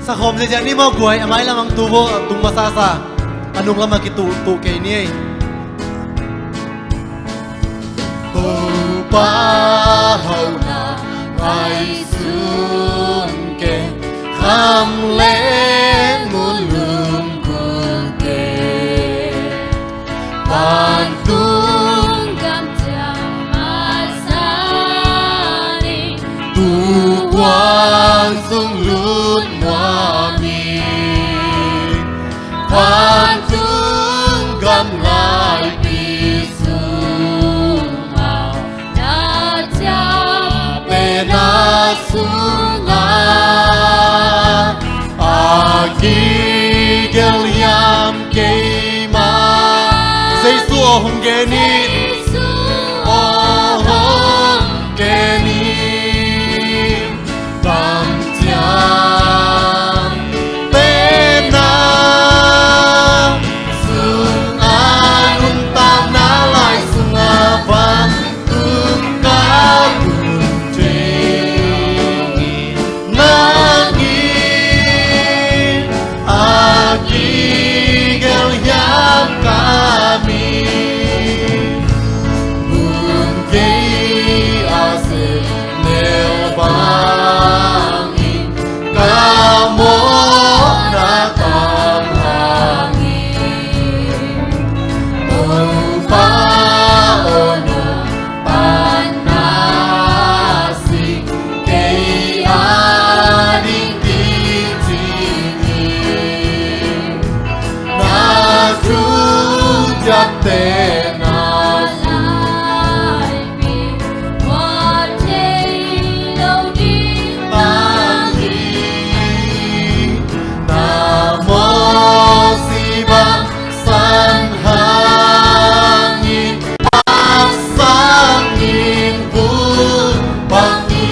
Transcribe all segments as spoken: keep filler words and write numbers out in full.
Sakhawm ziahziah ni maw guai, a mailam ang tu vo, a tung masasa. A nunglam a kituh tuh kei ni ei. Topa hauhna ngaihsun kei, kham leh mun lungkul kei. Vantung gam ciang masa ning, tu kuang sung lut nuam ing. Vantung gam laipi sungah, na ciaptehna sungah a kigelh hiam kei mah. Jesu aw hong gen in. Jesu aw hong gen in. Gam ciaptehna sungah, nuntakna lai sungah vantung ka tun thei hi. Nang in a kigelh hiam ka mi, hun kei a sem neu bangin ka mawhna tang hangin, Topa aw, nong panna sing kei a ding kicing hi. Na thu ciaptehna laipi, mawh thei lo ding tang hi. Na mawhsi bang san hangin, a sangin vun bang hi.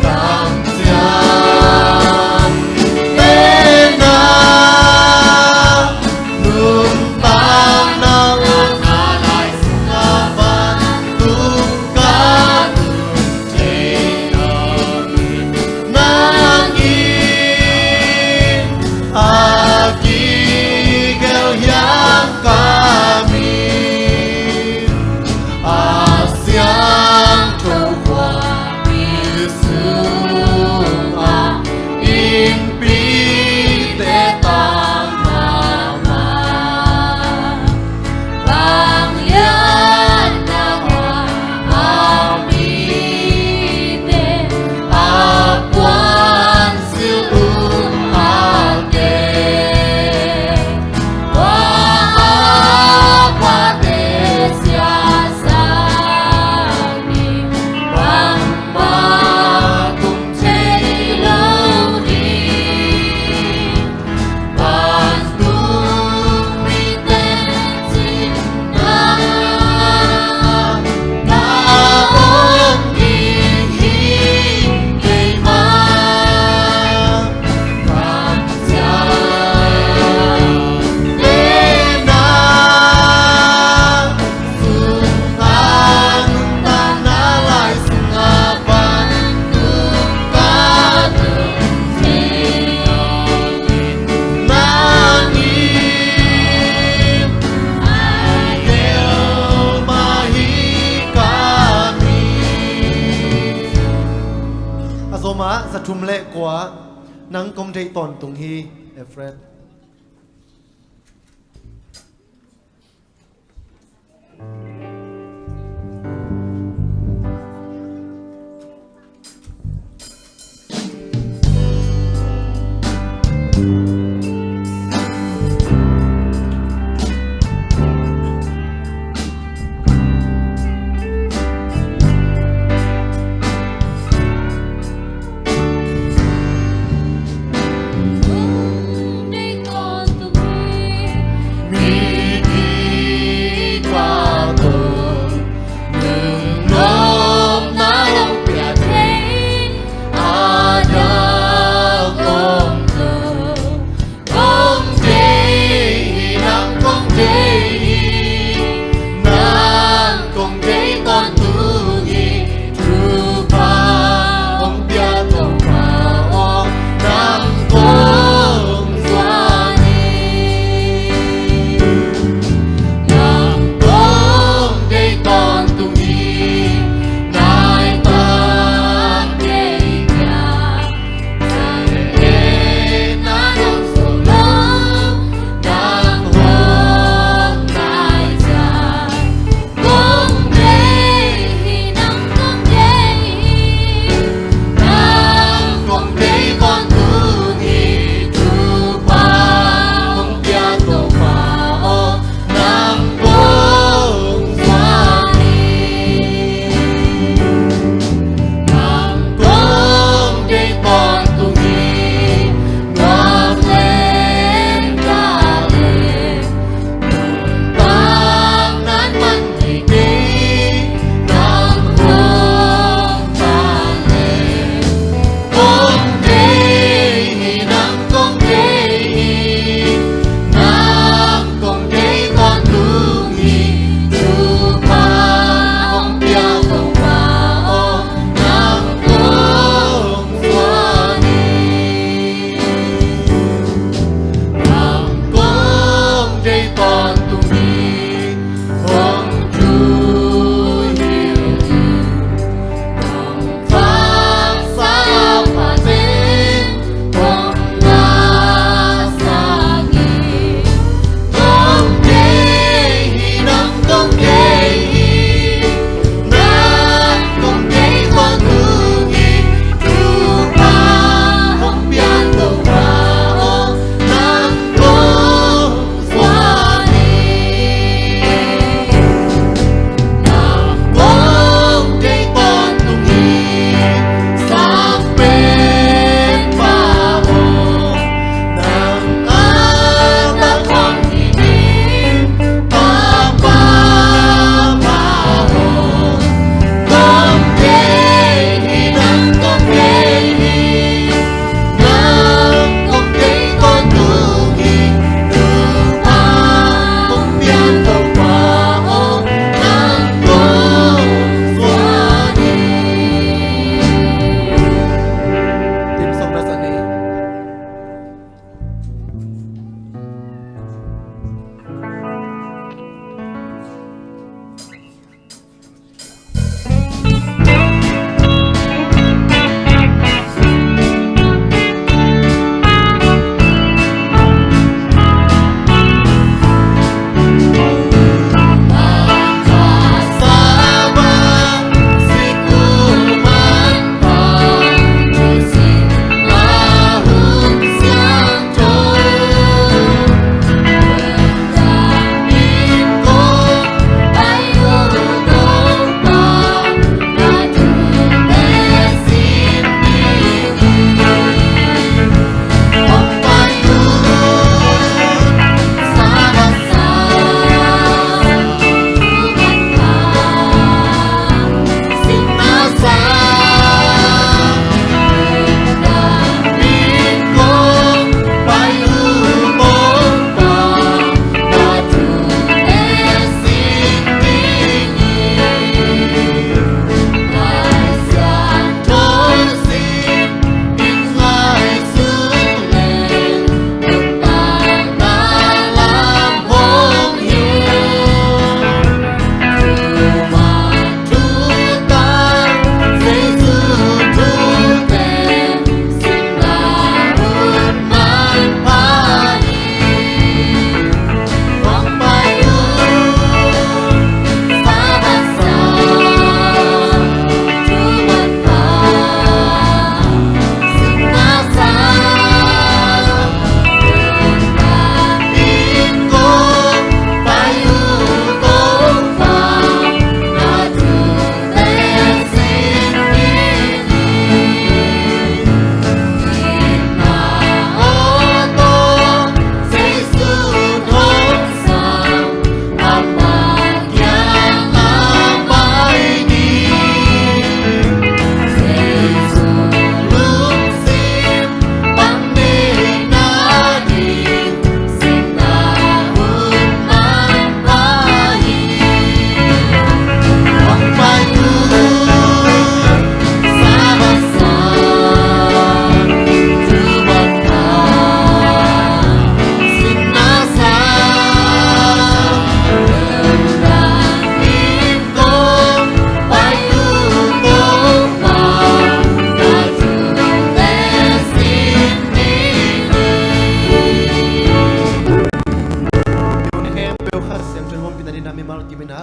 Gam ciaptehna, nuntakna lai sungah vantung ka tun thei hi. Nang in a kigelh hiam ka mi, a siangtho khuami sungah innpi teh tang mahmah. Vangliatna hua a mite a puan silh uh a ke, tua a pate siasa ni, bangmah tung thei lo ding. Vantung mite cihna na om ding hi kei mah. Gam ciaptehna sungah, nuntakna lai sungah vantung ka tun thei hi. Nang in a kigelh mah hi ka mi. A zom ah za thum le kua, nang kong deih tawntung hi, Efraim. Mi kipah tawh lungnuamna hong pia thei a dak om lo.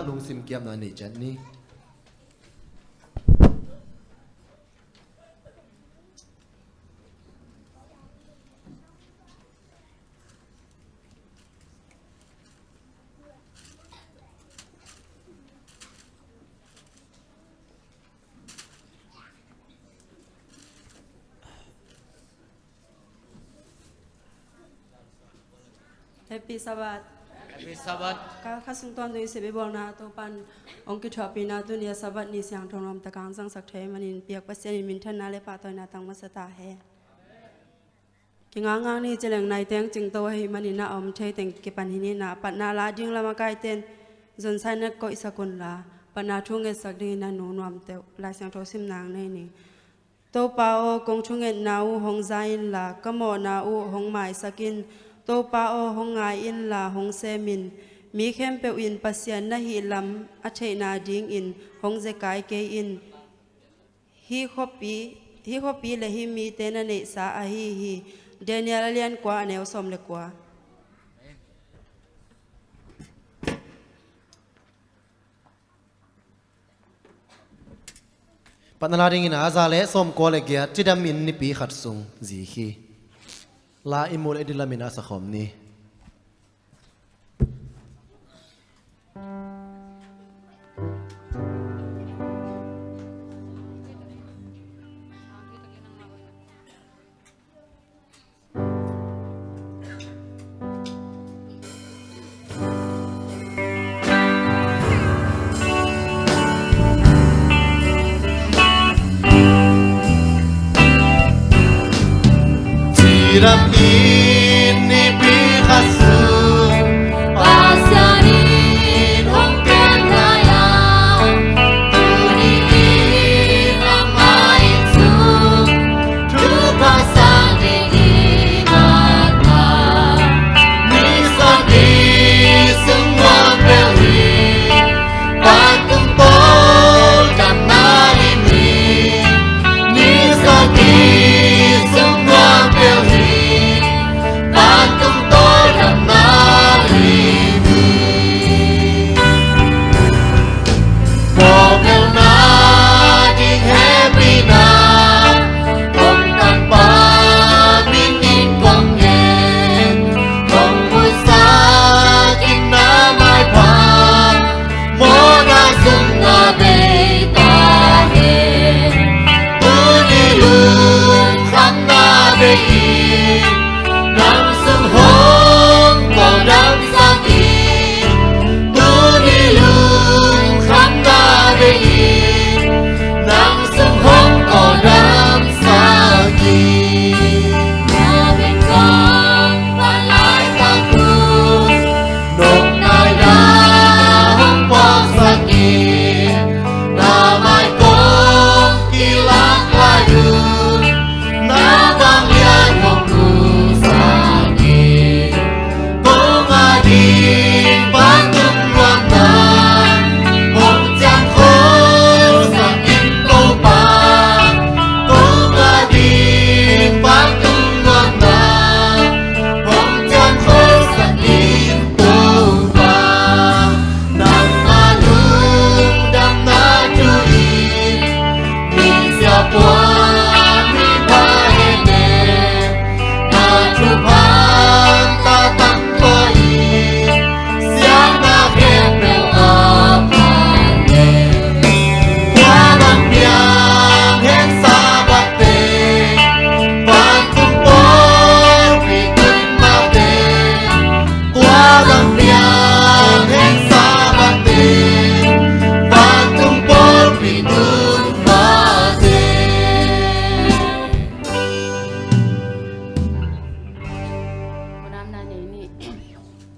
Lungsim kiamna nei ciat ni. Happy Sabbath. Happy Sabbath. Ka kha sung tuan dui sebe bolna Topan ong kithuapina tuni a Sabbath ni siangtho nuam takang zangsak thei manin piak Pasian in minthanna le pahtawina tang masa ta he. Kingangang ni cileng naiteng cingto ahi manin a om thei teng kipan hi ni na patna la ding lama kaiten zonsai na koihsak unla patna thu ngetsak dingin a nu nuam teuh Lai Siangtho sim nang nei ning. Topa aw, kong thungetna uh hong za inla, ka mawhna uh hong maisak in. Topa aw, hong ngai inla, hong sem in. Mi khempeuh in Pasian na hih lam a theihna dingin hong zekai kei in. Hih khuapi, hih khuapi le hih mite na neihsa ahi hi. Daniel a lian kua a neu sawm le kua. Patna la dingin a za le sawmkua le giat, cidam in nipi khat sung zik hi. La i mu le i dilamin a sakhawm ni. Cidam in nipi khat sung Pasian in hong kem lai a, tuni in amah inn sung thupha sang ding i ngakna. Ni sagih sung nuam bel hi, vantung pawl damna lim hi. Ni sagih sung nuam bel hi, vantung pawl damna lim hi. Mawhbelhna ding hehpihna kong tangpa min in kong ngen, kong musak in na maipha, mawhna zong na bei ta hen. Tuni lungkhamna bei in, nang sung hong tawldamsak in. Tuni lungkhamna bei in, nang sung hong tawldamsak in. Na bek kong pan laitak un, nong nai na hong puaksak in. Na mai kong kilak lai un, na vanglian hong musak in. Kong ading vantung nuamna hong ciangkholsak in Topa. Kong ading vantung nuamna hong ciangkholsak in Topa. Nangma lungdamna thu in, mi siapuan mi pha henem, na thupha tang pua in, siatna khempeuh a pha leh. Tua bang piang hen Sabbath teng, vantung pawlpi tun mah teng. Tua bang piang hen Sabbath teng, vantung pawlpi tun mah teng. Nuntakna nei ni.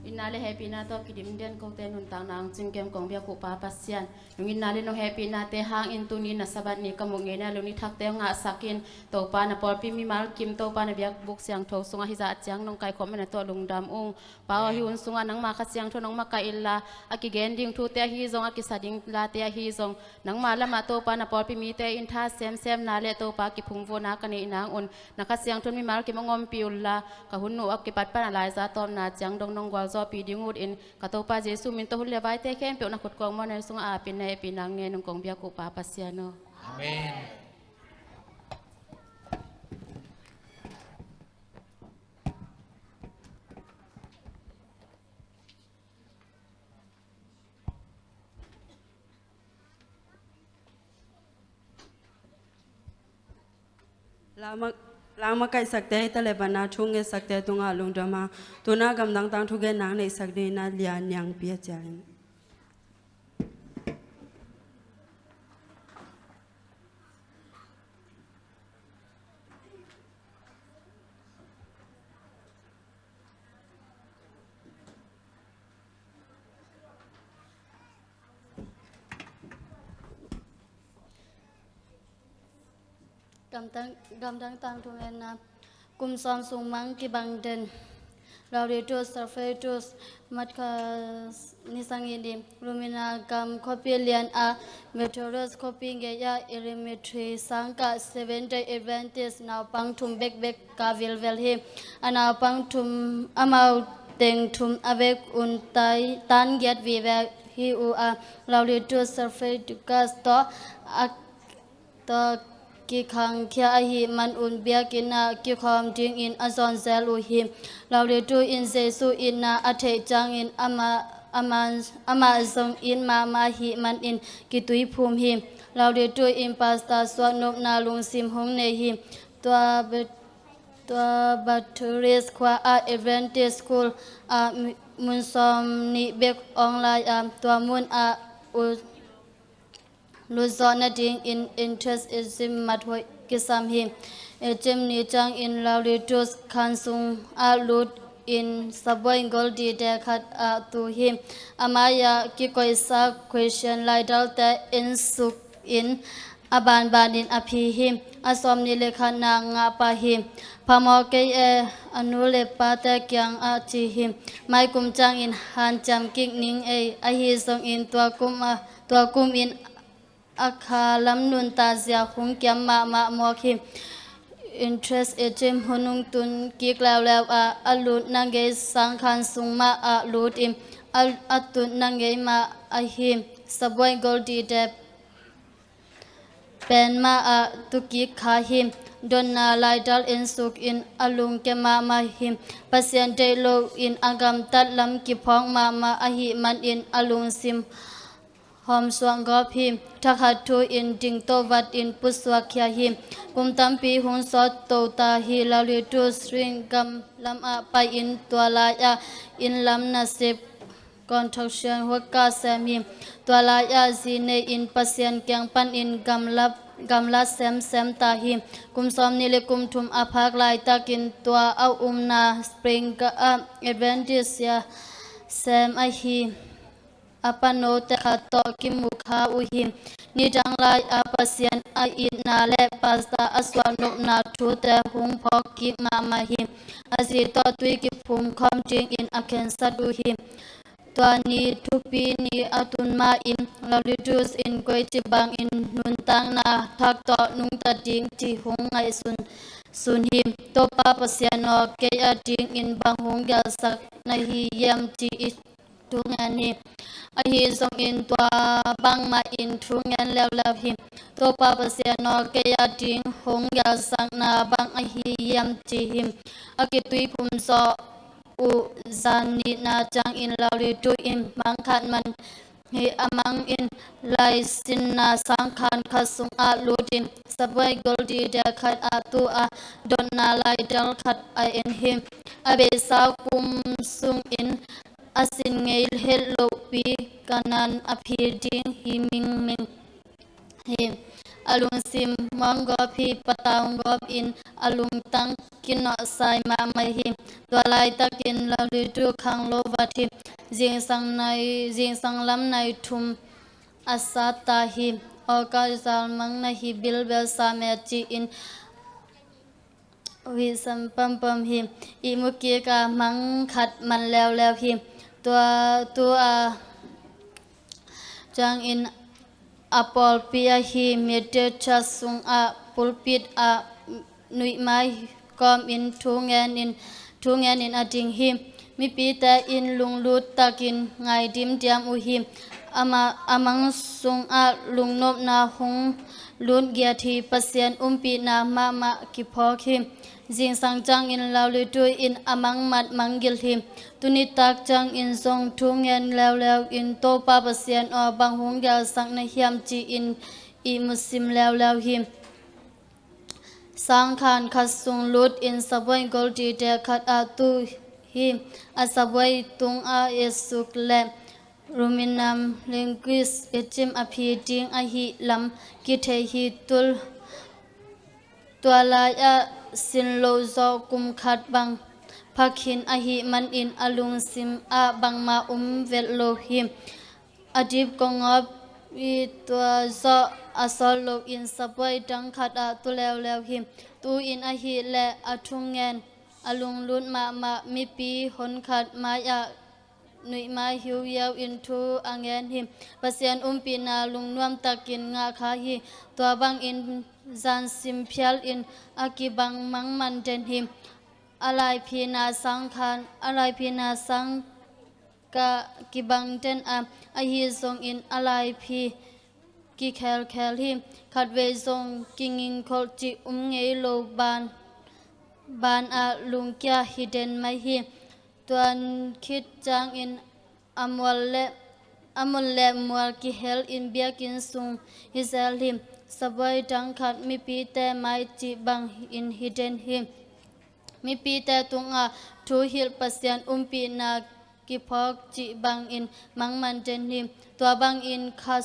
Itna le hehpihna tawh kidim den kote nuntakna hong cingkem kong biak uh Pa Pasian, nong itna le nong hehpihnate hangin tuni na Sabbath ni ka muh ngei na lungni thakte hong ngahsak in. Topa na pawlpi mimal kim, Topa na biakbuk siangtho sungah hizah ciang nong kaikhawm mah na tawh lungdam ung. Pa aw, hih hun sungah nangma Kha Siangtho nong makaih inla, a kigen ding thute ahi zong, a kisa ding late ahi zong, nangma lamah Topa na pawlpi mite in tha semsemna le Topa kiphungvuhna ka neih nang un, na Kha Siangtho in mimal kim hong ompih unla, ka hun uh a kipat pan a laiza tawpna ciang dong nong gualzawhpih ding ut in, ka Topa Jesu min tawh hun le vaite khempeuh na khut kawng muanhuai sungah aapin na hehpihna ngen ung kong biak uh Pa Pasian aw. Amen. Lau ma, lau makaihsakte hi ta le bana thu ngetsakte tungah lungdam a, tuna gamdang tangthu gen nang neihsak dingin a Lia Niangpi a cial in. Gamdang, gamdang tangthu ngenna. Kum sawm sung mang kibang den. Laudato Si Propheta, Marka ni sagih ni. Lumina gam khuapi lian a Methodist khuapi gei a Elementary sangkah Seventh Day Adventist naupang thum bekbek ka vilvel hi. A naupang thum amau teng thum a vek un tai tan giat vive hi uh a, Laudato Si Propheta tawh a tawh kikhangkhia ahih man un biakinn ah kikhawm dingin a zawn zel uh hi. Laudato in Jesu itna a theih ciangin amah, amah, amah zong it mahmah ahih manin kituiphum hi. Laudato in pastor suah nopna lungsim hong nei hi. Tua Ba-, tua Batteries khua ah Adventist School ah mun sawm nih bek awng lai a, tua mun ah u lut zawh nadingin entrance exam mat hoih kisam hi. Exam ni ciangin Laudato khan sungah lut in Sabuai Goldie te khat ah tu hi. A mai-ah kikoihsa Christian laidalte ensuk in a banbanin a phi hi. A sawmnih le khatna ngah pah hi. Phamawh kei e, a nu le pate kiangah ci hi. Mai kum ciangin hanciam kik ning ei, ahi zongin tua kum a, tua kumin a kha lam nuntakzia hong kiam mahmah mawk hi. Entrance exam hun hong tun kik leuleu a, a lutna gei sangkhan sung mah ah lut in a, a tutna gei mah ahi Sabuai Goldie te pen mah ah tu kik kha hi. Dotna laidal ensuk in a lungkia mahmah hi. Pasian deih loin a gamtat lam kiphawk mahmah ahih manin a lungsim hawmsuak gawp hi. Thakhat thu in dingto vat in pusuak khia hi. Kum tampi hong sawt to ta hi. Laudato Si gam lamah pai-in tua lai-ah inn lam nasep construction worker sem hi. Tua lai-ah zi nei-in Pasian kiang panin gamla, gamla semsem ta hi. Kum sawmnih le kum thum a phak laitakin tua a umna Spring ah Adventist sia sem ahi a panote khat tawh kimu kha uh hi. Nidang lai-a Pasian a itna le pastor a suah nopna thute hong phawk kik mahmah hi. A zi tawh tui kiphum khawm dingin a khensat uh hi. Tua ni thupi ni a tun mahin Laudato in koici bangin nuntakna thak tawh nungta ding cih hong ngaihsun sun hi. Topa Pasian aw, kei a dingin bang hong gelsak na hi hiam ci-in thu ngen hi. Ahi zongin tua bangmah in thu ngen leuleu hi. Topa Pasian aw, kei a ding hong gelsakna bang ahi hiam ci hi. A kituiphum zawh uh zan nihna ciangin Laudato in mang khat man hi. A mang in laisinna sangkhan khat sungah lut in Sabuai Goldie te khat ah tu a, dotna laidal khat a en hi. A beisa kum sungin a sin ngei het lohpi kanan a phi ding hi mingming hi. A lungsim muang gawp hi. Patau gawp in a lungtang kinawhsai mahmah hi. Tua laitakin Laudato khang lo vat hi. Zingsang nai, zingsang lam nai thum a sat ta hi. Aw ka zalmang na hi bilbel sam e ci-in huihsam pampam hi. Ihmu kik a mang khat man leuleu hi. Tua, tua ciangin a pawlpi ahi Methodist Church sungah pulpit ah nuihmai kawmin thu ngenin, thu ngenin a ding hi. Mipite in lunglut takin ngai dimdiam uh hi. A mang sungah lungnopna hong lut giat hi. Pasian umpihna mahmah kiphawk hi. Zingsang ciangin Laulitu in a mangmat manggil hi. Tunitak ciangin zong thu ngen leuleu in, Topa Pasian aw, bang hong gelsak na hiam, ci-in ihmu sim leuleu hi. Sangkhan khat sung lutin sabuai goldite khat ah tu hi. A sabuai tungah etsuk le ruminam linguis, echim a phi ding ahih lam kithei hi. Tua lai-ah sin loh zawh kum khat bang pha khin ahih manin a lungsim ah bangmah om vet lo hi. A dip kongawp i tua zawh a sawt loin sabuai dang khat ah tu leuleu hi. Tu-in ahih leh a thungen a lunglut mahmah mipi honkhat mai-ah nuihmai hiuhiau in thu a ngen hi. Pasian umpihna lungnuam takin ngah kha hi. Tua bangin zan sim phialin a kibang mangman den hi. A laiphina sangkhan, a laiphina sang ka kibang den a, ahi zongin a laiphi kikhelkhel hi. Khatvei zong kingingkholh cih um ngei lo ban, ban ah lungkia hi den mai hi. Tua khit ciangin a mual le, a mun le mual kihel in biakinn sung hi zel hi. Sabuai dang khat mipite mai cih bangin hi den hi. Mipite tungah thuhilh Pasian umpihna kiphawk cih bangin mangman den hi. Tua bangin kha,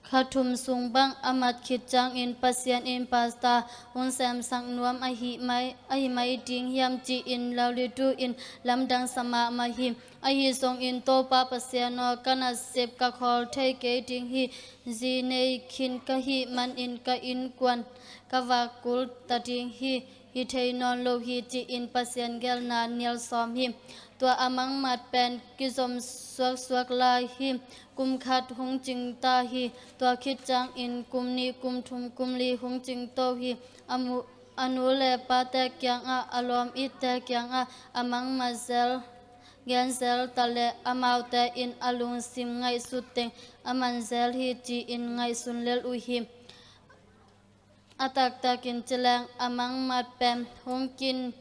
kha thum sung bang a mat khit ciangin Pasian in pastor hong semsak nuam ahi mai, ahi mai ding hiam ci-in Laulitu in lamdang sa mahmah hi. Ahi zongin, Topa Pasian aw, ka nasep ka khawl thei kei ding hi. Zi nei khin ka hih manin ka innkuan ka vak kul ta ding hi. Hi thei nawn lo hi, ci-in Pasian gelna nial sawm hi. Tua a mangmat pen kizom suaksuak lai hi. Kum khat hong cing ta hi. Tua khit ciangin kum nih, kum thum, kum li hong cing to hi. A mu, a nu le pate kiangah, a lawm itte kiangah a mangmat zel, gen zel ta leh amaute in a lungsim ngaihsut teng a man zel hi, ci-in ngaihsun lel uh hi. A taktakin ci leng a mangmat pen hong kin,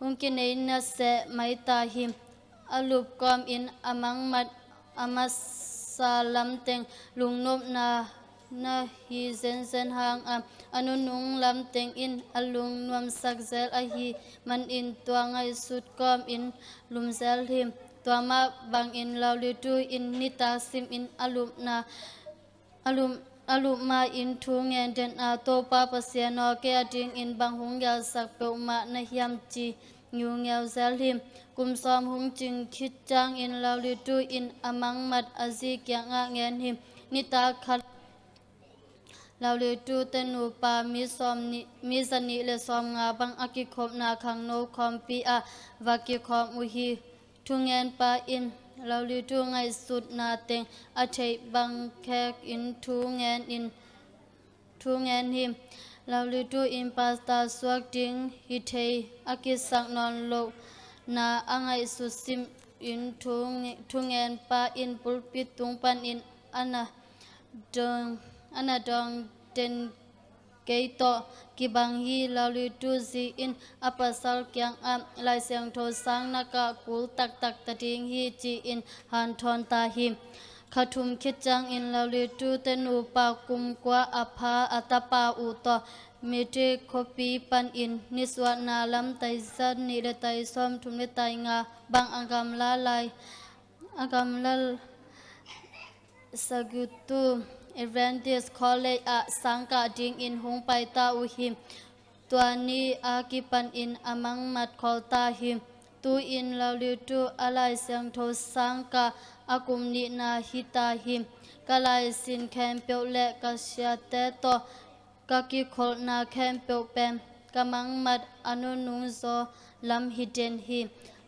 hong kinei na seh mai ta hi. A lup kawmin a mangmat a masa lamteng lungnopna na hi zenzen hang a, a nunung lamteng in a lungnuamsak zel ahi manin tua ngaihsut kawmin lum zel hi. Tua mah bangin Laulitu in nitak simin a lupna a lup, a lup ma-in thu ngen den a, Topa Pasian aw, kei a dingin bang hong gelsak peuhmah na hiam ci ngiungeu zel hi. Kum sawm hong cing khit ciangin Laulitu in a mangmat a zi kiangah ngen hi. Nitak khat Laulitu te nupa mi sawm nih, mi zanih le sawmnga bang a kikhopna khangno khawmpi ah va kikhawm uh hi. Thungenpa in Laulitu ngaihsutna teng a theih bang khekin thu ngen in, thu ngen hi. Laulitu in pastor suak ding hi thei a kisak nawn lohna a ngaihsut simin thu nge, thungenpa in pulpit tung panin a na dawng, a na dawng den kei tawh kibang hi. Laulitu zi in a pasal kiangah Lai Siangtho sang na kah kul taktak ta ding hi, ci-in hanthawn ta hi. Kha thum khit ciangin Laulitu te nupa kum kua a pha a tapa uh tawh Matric khuapi panin nisuahna lam tai za nih le tai sawm thum le tai nga bang a gamla lai, a gamla Sagutu Adventist College ah sangkah dingin hong pai ta uh hi. Tua ni a kipanin a mangmat khawl ta hi. Tu-in Laulitu a Lai Siangtho sangkah a kum nihna hi ta hi. Ka laisin khempeuh le ka siate tawh ka kikholhna khempeuh pen ka mangmat a nunung zaw lam hi den hi.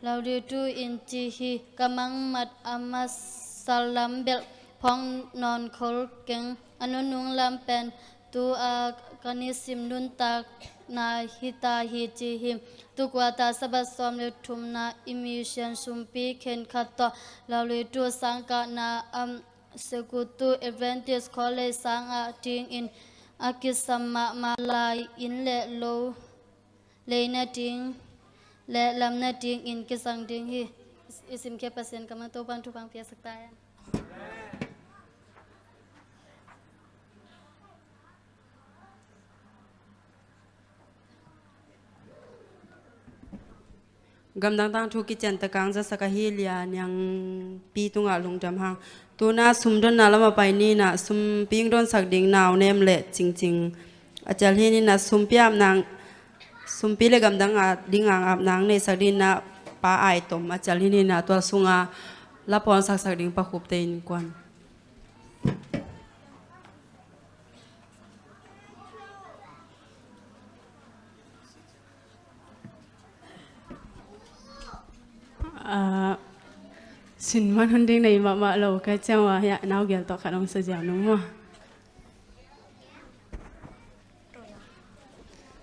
Laulitu in ci hi, ka mangmat a masa lam belh phawng nawn khol keng. A nunung lam pen tu-a ka nisim nuntak na hita hi ci hi. Tukuata Sabbath sawm le thumna i mission sumpi khenkhat tawh Lalui tu sangkahna am Sekutu Adventist College sangah dingin a kisam mahmah lai inn le lo lei nading le lam nadingin kizang ding hi. I simkhiat Pasian kammal Topa'n thupha piaksak ta hen. Gamdang tangthu kician takang zasak ahi Lia Niang Pi tungah lungdam hang. Tuna sumdonna lamah pai ninah sumpi hong donsak ding nau nem le Cingcing a cial hi ninah sumpi apnang, sumpi le gamdang a ding ang apnang neisak dinah Pa Ai Tom a cial hi ninah tua sunga la pawn saksak ding Pa Khup te innkuan. Ah, sin man hun ding nei mahmah lo ka ciang ua hiah nau gial tawh khat hong sa ziau nung maw?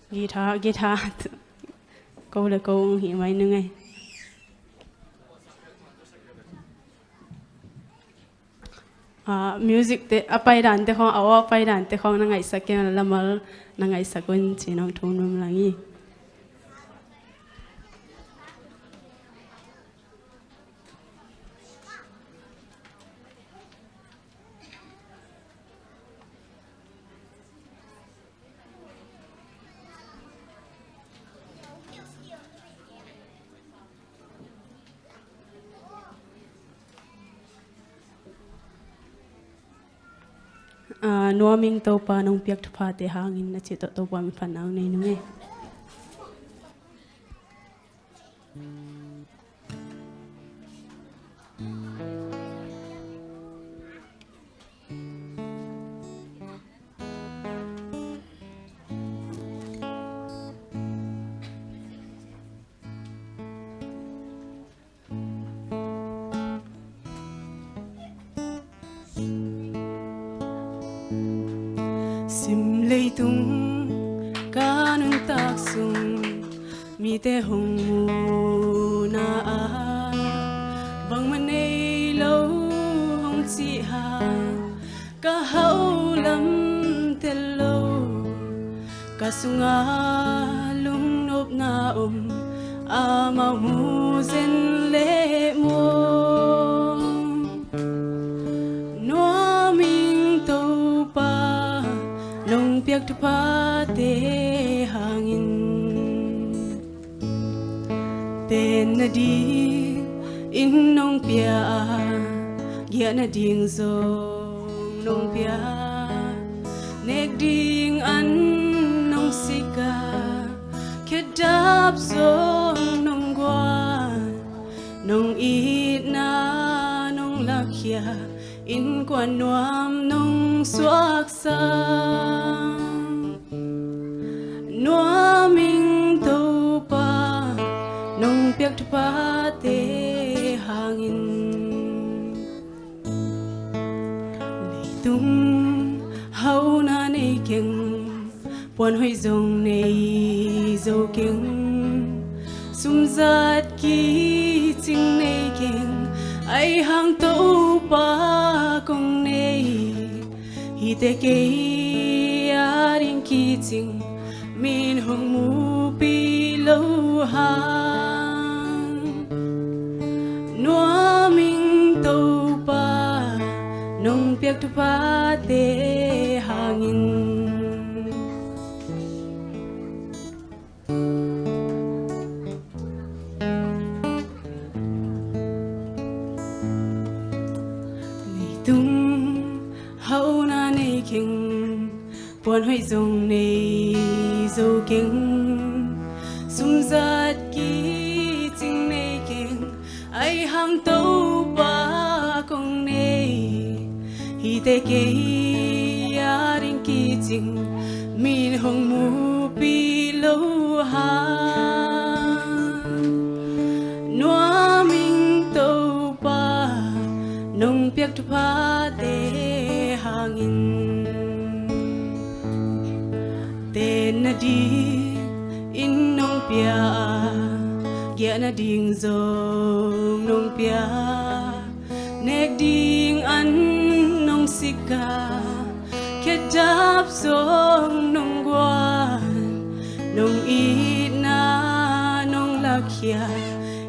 Guitar, guitar. Ko le ko hong hi mai nung ei. Ah, music te a pai dan te khawng, a aw a pai dan te khawng na ngaihsak kei, lamal na ngaihsak un ci nong thu num lang hi. Ah, nuam ing Topa, nong piak thuphate hangin, na cih tawh Topa min phatna hong nei nung ei. Sim leitung ka nuntak sung mite hong muhna ah bangmah nei lo hong cih hang, ka hauh lam tel lo, ka sungah lungnopna om, amau mu zen leh maw. Nuam ing Topa, nong piak thuphate hangin. Tenna dingin nong pia a, giahna ding zong nong pia. Nek ding an nong sik a, khedap zong nong guan. Nong itna nong lakhia, innkuan nuam nong suaksak. Nuam ing Topa, nong piak thuphate hangin. Leitung hauhna nei keng, puan hoih zong nei zo keng, sumzat kicing nei keng, ahi hang Topa kong nei. Hihte kei a ding kicing, min hong mupi lo hang. Nuam ing Topa, nong piak thuphate hangin. Leitung hauhna nei keng, puan hoih zong nei zo keng, sumzat kicing nei keng, ahi hang Topa kong nei. Hihte kei a ding kicing, min hong mupi lo hang. Nuam ing Topa, nong piak thuphate hangin. Tenna ding pia, giahna ding zong nong pia, nek ding an nong sika, khedap zong nong guan, nong itna nong lakhia,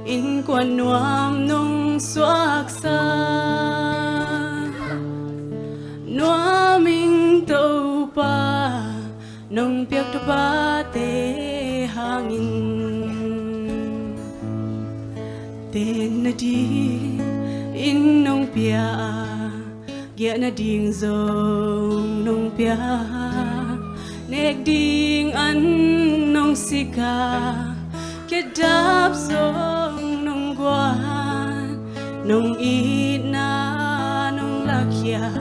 innkuan nuam nong suaksa. Nuam ing Topa, nong piak thupha te hangin. Tenna ding in nong pia, giahna ding zong nong pia, nek ding an nong sika, khedap zong nong guan, nong itna nong lakhia,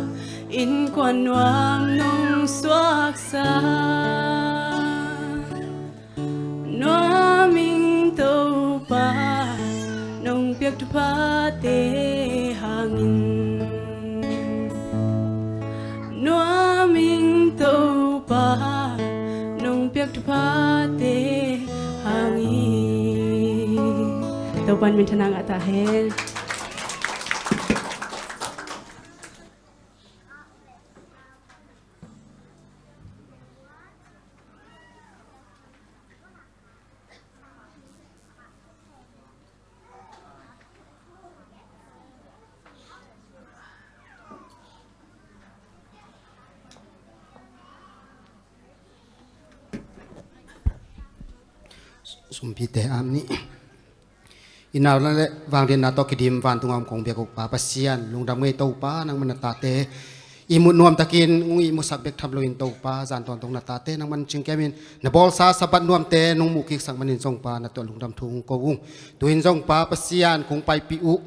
innkuan nuam nong suaksa. Nuam ing Topa, nong piak thupha te hangin. Nuam ing Topa, nong piak thupha te hangin. Topa'n minthanna ngah ta hen. Sumpite amen. I nau le vangliatna tawh kidim vantung a om kong biak uh Pa Pasian, lungdam ngei Topa, nangman na tate ihmut nuamtakin hong ihmutsak bek tham loin Topa, zan tawntung na tate nangman cingkemin na bawlsa Sabbath nuamte nong muhkiksak manin zong Pa, na tungah lungdam thu hong ko ung. Tu-in zong Pa Pasian, kong paipih uh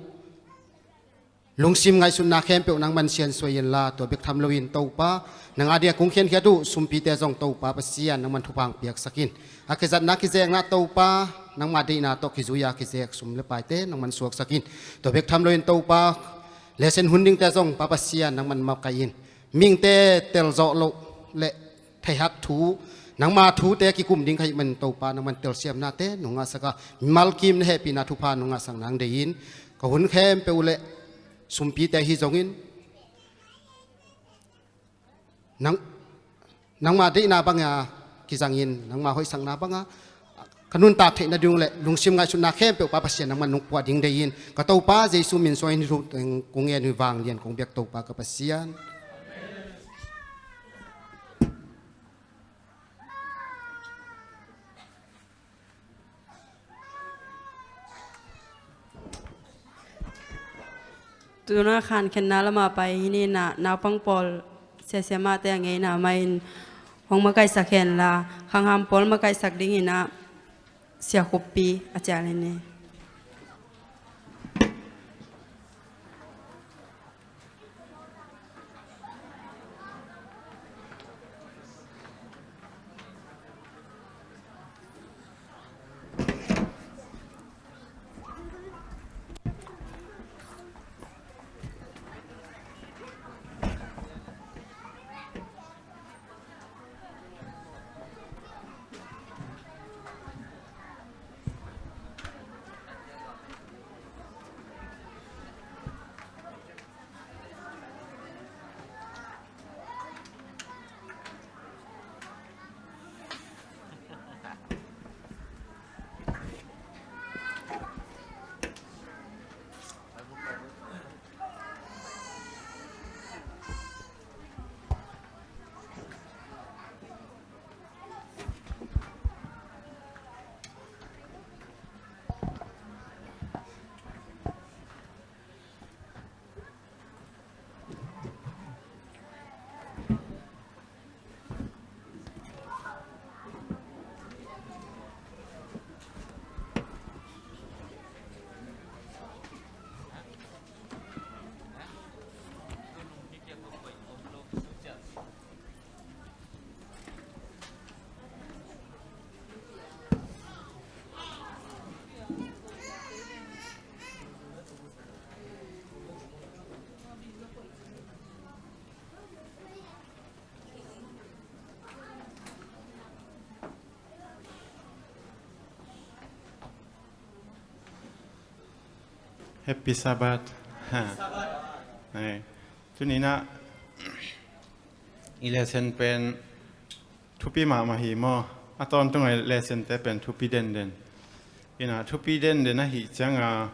lungsim ngaihsutna khempeuh nangman siansuai inla, tua bek tham loin Topa, nang a dingin kong khiankhiat uh sumpite zong Topa Pasian, nangman thupha hong piaksak in. A kizatna kizekna Topa, nangma deihna tawh kizui-a kizek sum le paite nangman suaksak in. Tua bek tham loin Topa, lesson hun dingte zong Pa Pasian, nangman makaih in. Mihingte telzawh loh le theihak thu, nangma thute kikum ding ka hih manin Topa, nangman telsiamnate nong ngahsak a, mimal kim na hehpihna thupha nong ngahsak nang deihin, ka hun khempeuh le sumpite hi zongin nang, nangma deihna banga kizangin, nangma hoihsakna banga ka nuntak theih nading le lungsim ngaihsutna khempeuh Pa Pasian, nangman nong puah ding deihin, ka Topa Jesu min suangin thu kong ngen uh hi, vanglian kong biak Topa ka Pasian. Tu-in ah khankhenna lamah pai hi ni in ah, naupang pawl siasiamahte a ngeina mah in hong makaihsak hen la, khangham pawl makaihsak dingin ah Sia Khuppi a cial hi ni. Happy Sabbath. Ha. Eh, tuni-in ah i lesson pen thupi mahmah hi maw? A tawntung a lesson te pen thupi denden. In ah thupi denden ahih ciangin,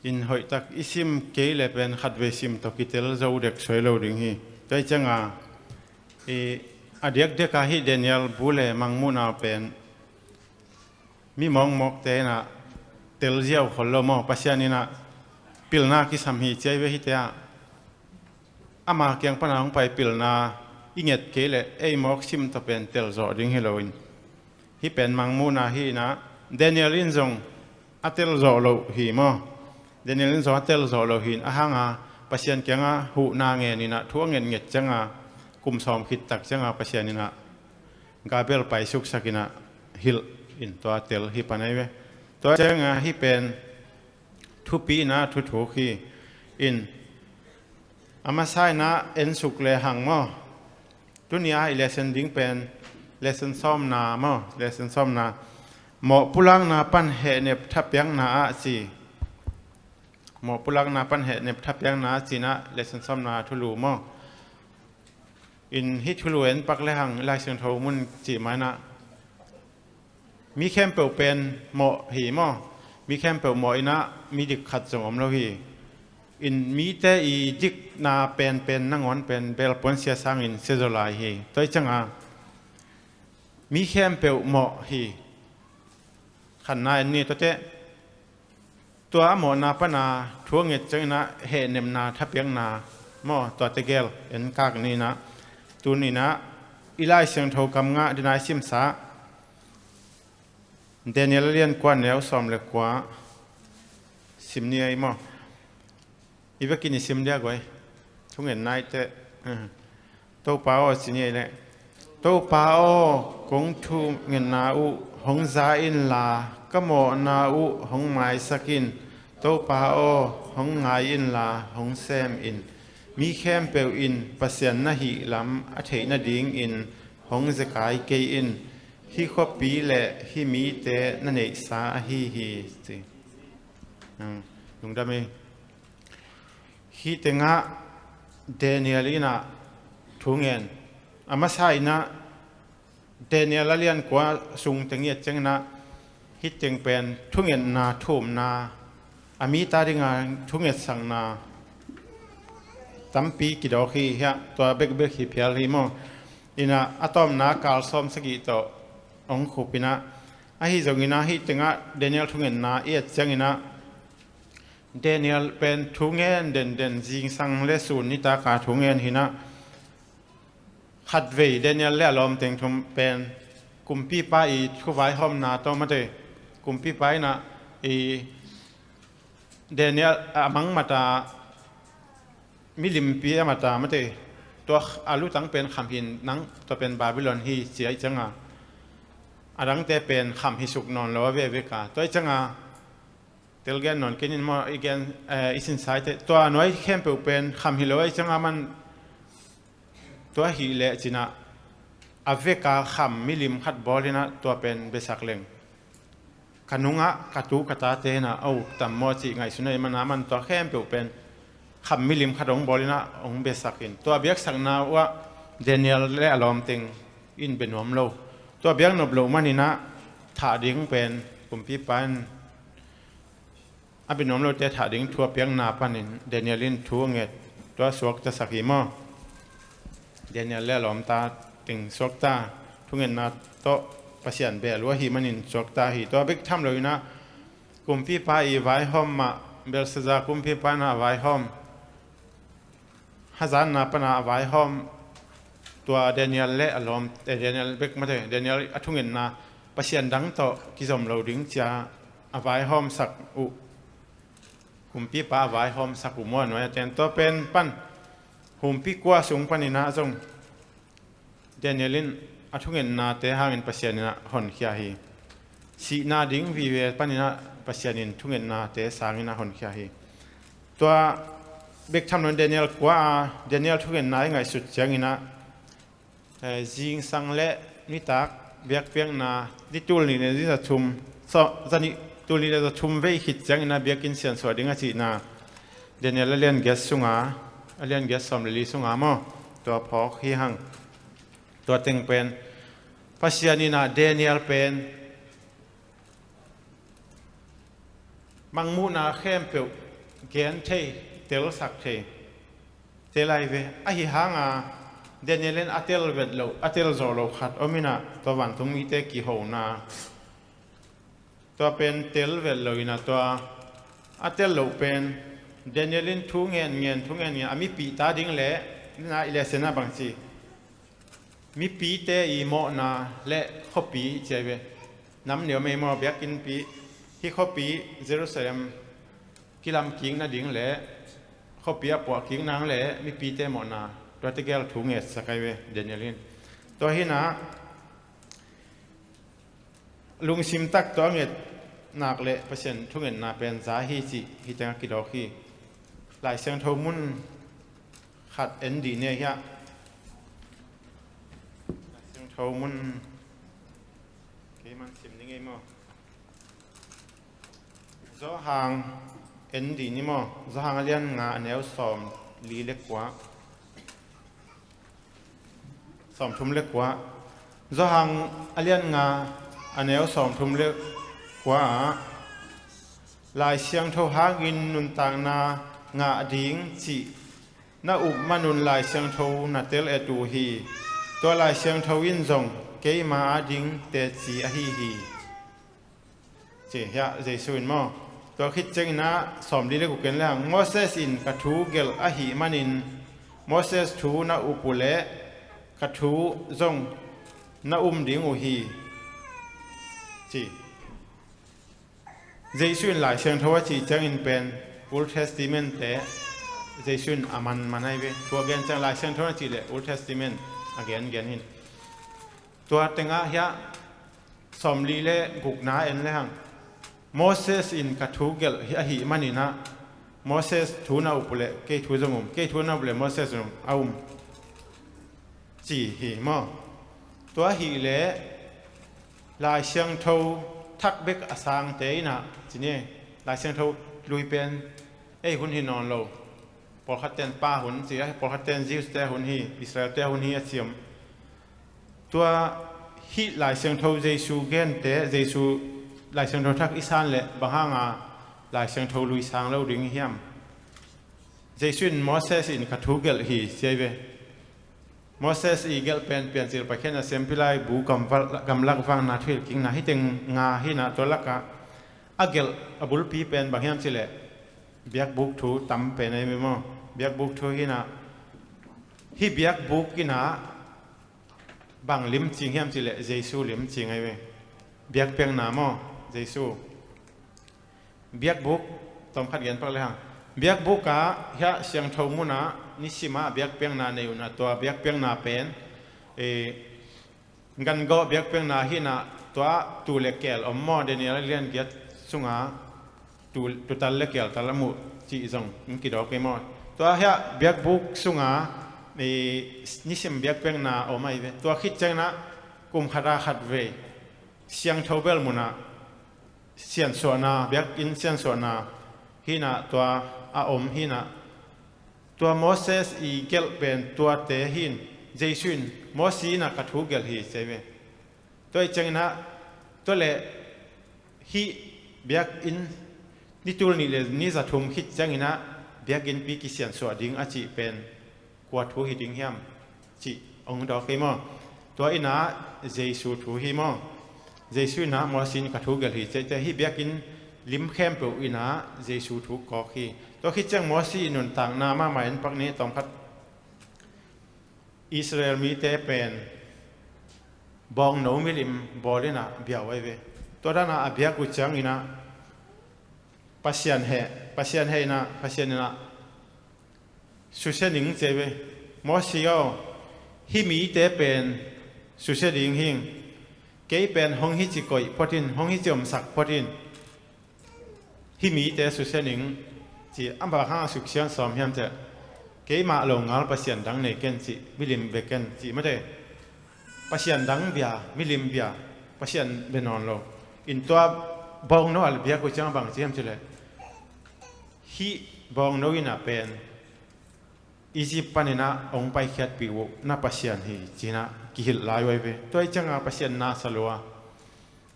in hoihtak i sim kei leh pen khatvei sim tawh kitel zo dek suai lo ding hi. Tua ahih ciangin, i, a diakdiak ah hih Daniel bu leh mangmuhna pen mi mawkmawkte in ah tel ziau khol lo maw? Pasian in ah pilna kisam hi ci-a hi ve hihte ah. Ama kiang pan a hong pai pilna i nget kei leh ei mawk sim tawh pen tel zawh ding hi lo in. Hih pen mangmuhna hi in ah, Daniel in zong a tel zawh lo hi maw? Daniel in zong a tel zawh lo hi in, a hang a Pasian kiangah huhna ngen in ah, thu a ngetnget ciangin, kum sawm khit tak ciangin Pasian in ah Gabriel paisuk sak in ah hilh in tua tel hi pan ahi ve. Tua ciangin hih pen thupi in ah thuthuk hi in, a masa in ah en suk lehang maw? Tuni-a i lesson ding pen lesson sawmna maw? Lesson sawmna. Mawh pulakna pan hehnep thapiakna ah ci. Mawh pulakna pan hehnep thapiakna ah ci in ah lesson sawmna thulu maw? In hih thulu en pak lehang Lai Siangtho mun cih ma in ah, mi khempeuh pen mawh hi maw? Mi khempeuh mawh in ah mi dik khat zong om lo hi. In mite i dikna penpen nangawn pen belpuan sia sangin sia zaw lai hi. Tua ahih ciangin mi khempeuh mawh hi. Khatna en ni, tua teh. Tua a mawhna pan a thu a nget ciangin ah hehnepna thapiakna maw, tua tegel en kak ni in ah. Tuni in ah i Lai Siangtho kam ngah ding a i simsa Daniel a lian kua, neu sawm le kua sim ni ei maw? I vekin i sim dia guai. Thungetna i teh. Topa aw, ci ni ei leh. Topa aw, kong thungetna uh hong za inla, ka mawhna uh hong maisak in. Topa aw, hong ngai inla, hong sem in. Mi khempeuh in Pasian na hih lam a theih nadingin hong zekai kei in. Hih khuapi le hih mite na neihsa ahi hi, ci. Lungdam ei. Hih tengah Daniel in ah thu ngen. A masa in ah Daniel a lian kua sung teng i et ciangin ah hih teng pen thungetna thumna, a mite adingin thungetsakna tampi kidawk hi. Hiah tua bekbek hi phial hi maw? In ah a tawpna kal sawm sagih tawh hong khup in ah, ahi zongin ah hih tengah Daniel thungetna i et ciangin ah Daniel pen thu ngen denden, zingsang le sun nitak a thu ngen hi in ah, khatvei Daniel le a lawmteng thum pen kumpipa i thuvaihawmna tawh mate, kumpipa in ah i Daniel a mangmata, milimpi a mata mate, tua a lutang pen kham hi in, nang tua pen Babylon hi, ci ahih ciangin a dangte pen kham hi suk nawn lo a, veve ka. Tua ahih ciangin telgen nawn kei ning maw, i gen, eh, i sinsa i teh. Tua a nuai khempeuh pen kham hi lo ahih ciangin aman tua hi leh ci in ah, a vek a kham milim khat bawl in ah tua pen biasak leng, ka nungah ka tu ka tate in ah a uk tam maw cih ngaihsun ahih manin aman tua khempeuh pen kham milim khat hong bawl in ah hong biasak in, tua biaksakna uh ah Daniel le a lawmteng in bia nuam lo. Tua biak nop loh manin ah thah ding pen kumpipa in a bia nuam lote thah ding thu a piakna panin Daniel in thu a nget, tua suaktasak hi maw? Daniel le a lawmta teng suakta, thungetna tawh Pasian bel uh ahih manin suakta hi. Tua bek tham lo in ah kumpipa i vaihawm mah, Belshazzar kumpipa in ah a vaihawm, hazatna pan a vaihawm, tua Daniel le a lawm, eh, Daniel bek mate, Daniel a thungetna, pasian dang tawh kizom lo ding ci-a a vaihawmsak uh, kumpipa a vaihawmsak uh maw, a nuai a ten, tua pen pan humpi kua sung panin ah zong Daniel in a thungetnate hangin Pasian in ah honkhia hi. Sihna ding vive panin ah Pasian in thungetnate sangin ah honkhia hi. Tua bek tham lo in Daniel kua a, Daniel thungetna i ngaihsut ciangin ah, eh, zingsang le nitak biakpiakna, ni tul nih le ni za thum, so, za nih Tul nih le za thum vei khit ciangin a biakinn siansuah ding a cihna Daniel a lian giat sunga, a lian giat sawm le li sunga maw, tua phawk hi hang. Tua teng pen Pasian in ah Daniel pen mangmuhna khempeuh gen thei, telsak thei, tel lai ve. Ahi hanga Daniel in a tel vet loh, a tel zawh loh khat om in ah, tua vantung mite kihona, tua pen tel vet lo in ah, tua a tel loh pen Daniel in thu ngen ngen, thu ngen ngen, a mipihte ading le, na i lehsena bangci, mipite i mawhna le khuapi ci ai ve. Nam neu mei maw, biakinnpi, hih khuapi Jerusalem kilam kik nading le khuapi a puah kik nang le mipite mawhna, tuate gel thu ngetsak ai ve Daniel in. Tua hi in ah lungsim tak tawh a nget nak le Pasian thungetna pen za hi cih hih tengah kidawk hi. Lai Siangtho mun khat en dih ni hiah. Lai Siangtho mun kei man sim ni ngei maw? Johan en dih ni maw? Johan a lian nga, a neu sawm li le kua, sawm thum le kua. Johan a lian nga, a neu sawm thum le kua ah, Lai Siangtho hangin nuntakna ngah ding cih na up manun Lai Siangtho na tel et uh hi. Tua Lai Siangtho in zong keima ading teci ahi hi, ci hiah Jesu in maw. Tua khit ciangin ah sawm li le guk en le hang, Moses in ka thu gelh ahih manin Moses thu na up uh leh ka thu zong na um ding uh hi, ci. Jesu in Lai Siangtho a cih ciangin pen Old Testament te Jesu in a man man ai ve. Tua gen ciang Lai Siangtho na cih leh Old Testament a gen gen hin. Tua tengah hiah sawm li le gukna en le hang, Moses in ka thu gelh hi ahih manin ah, Moses thu na up uh leh kei thu zong um, kei thu na up leh Moses zong a um, ci hi maw? Tua hi leh Lai Siangtho thak bek a sangte in ah, ci ni, Lai Siangtho lui pen ei hun hi nawn lo. Pawlkhat ten pa hun ci a, pawlkhat ten Jews te hun hi, Israel te hun hi a ci om. Tua hih Lai Siangtho Jesu gente, Jesu Lai Siangtho thak i san leh bang hanga Lai Siangtho lui sang lo ding hiam? Jesu in Moses in ka thu gelh hi ci ai ve. Moses i gelh pen Piancil Paikhiatna, Siampi Laibu, gamval-, gamlak vakna, thuhilhkikna, hih teng nga hi in ah, tua lakah a gelh a bulpi pen bang hiam cih leh biakbuk thu tam pen ai ve maw? Biakbuk thu hi in ah, hih biakbuk in ah bang lim cing hiam cih leh Jesu lim cing ai ve. Biakpiakna maw, Jesu. Biakbuk, tawmkhat gen pak le hang. Biakbuk ah hiah Siangtho mun ah nisim ah biakpiakna nei un ah, tua biakpiakna pen, eh, gangawh biakpiakna hi in ah, tua tuu le keel om maw, Daniel a lian giat sunga tuu, tuutal le keeltal a muh cih zong in kidawk ei maw? Tua hiah biakbuk sunga, eh, nisim biakpiakna om ai ve. Tua khit ciangin ah kum khat ah khat vei Siangtho bel mun ah siansuahna, biakinn siansuahna hi in ah, tua a om hi in ah, tua Moses i gelh pen tuate hi in, Jesu in Moses in ah ka thu gelh hi ci ai ve. Tua i ciangin ah, tua leh hih biakinn ni tul nih le ni za thum khit ciangin ah biakinnpi kisiansuah ding a cih pen kua thu hi ding hiam cih hong dawk ei maw? Tua in ah Jesu thu hi maw? Jesu in ah Moses in ka thu gelh hi ci ai, hih biakinn lim khempeuh in ah Jesu thu kawk hi. Tua khit ciang Moses i nuntakna mahmah en pak ni, tawmkhat. Israel mite pen bawngno milim bawl in ah bia uh ai ve. Tua dan ah a biak uh ciangin ah Pasian heh, Pasian heh in ah, Pasian in ah susia ning ci ai ve. Moses aw, hih mite pen susia ding hing, kei pen hong hici koih phot in, hong hici omsak phot in, hih mite susia ning, ci. A bang hang a suksian sawm hiam cih leh, keimah longal pasian dang nei ken cih, milim bia ken cih mate. Pasian dang bia, milim bia, Pasian bia nawn lo. In tua bawngno a biak uh ciang bang ci hiam cileh, hih bawngno in ah pen Egypt panin ah hong paikhiatpih uh na Pasian hi ci-in ah kihilh lai uh ahi ve. Tua ih ciangah Pasian na sa lua.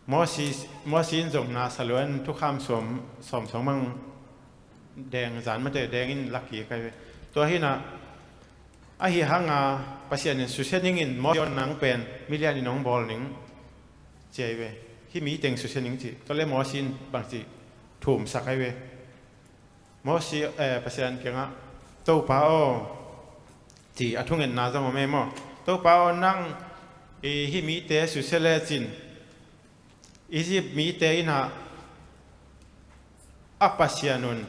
Moses, Moses in zong na sa lua in thukham sawm, sawm sawm mang deng zan mate deng in lak kik ahi ve. Tua hi-in ah ahi hanga Pasian in susia ning in Moses aw nang pen milian in hong bawl ning ci ahi ve. Hih mi teng susia ning ci. Tua le Moses in bangci thumsak ahi ve. Moses, eh, Pasian kiangah, Topa aw, ci a thungetna zong om e maw. Topa aw, nang i hih mite susia lecin Egypt mite in ah a Pasian un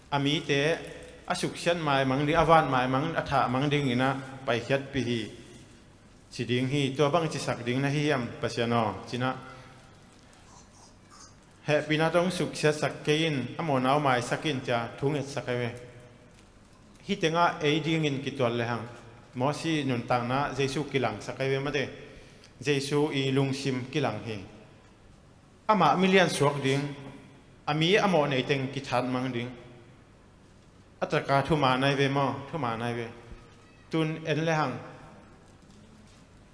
a mite a suksiat maimang ding, a vat maimang, a thah mang dingin ah paikhiatpih hi ci ding hi. Tua bang cisak ding na hi hiam Pasian aw, ci-in ah hehpihna tawh hong suksiatsak kei in, a mawhna uh maisak in, ci-a thu ngetsak ahi ve. Hih tengah ei dingin kituat lehang Moses nuntakna Jesu kilangsak ahi ve mate. Jesu i lungsim kilang hi. Amah milian suak ding, a mi a mawh nei teng kithat mang ding. A taka thuman ahi ve maw, thuman ahi ve. Tun en lehang,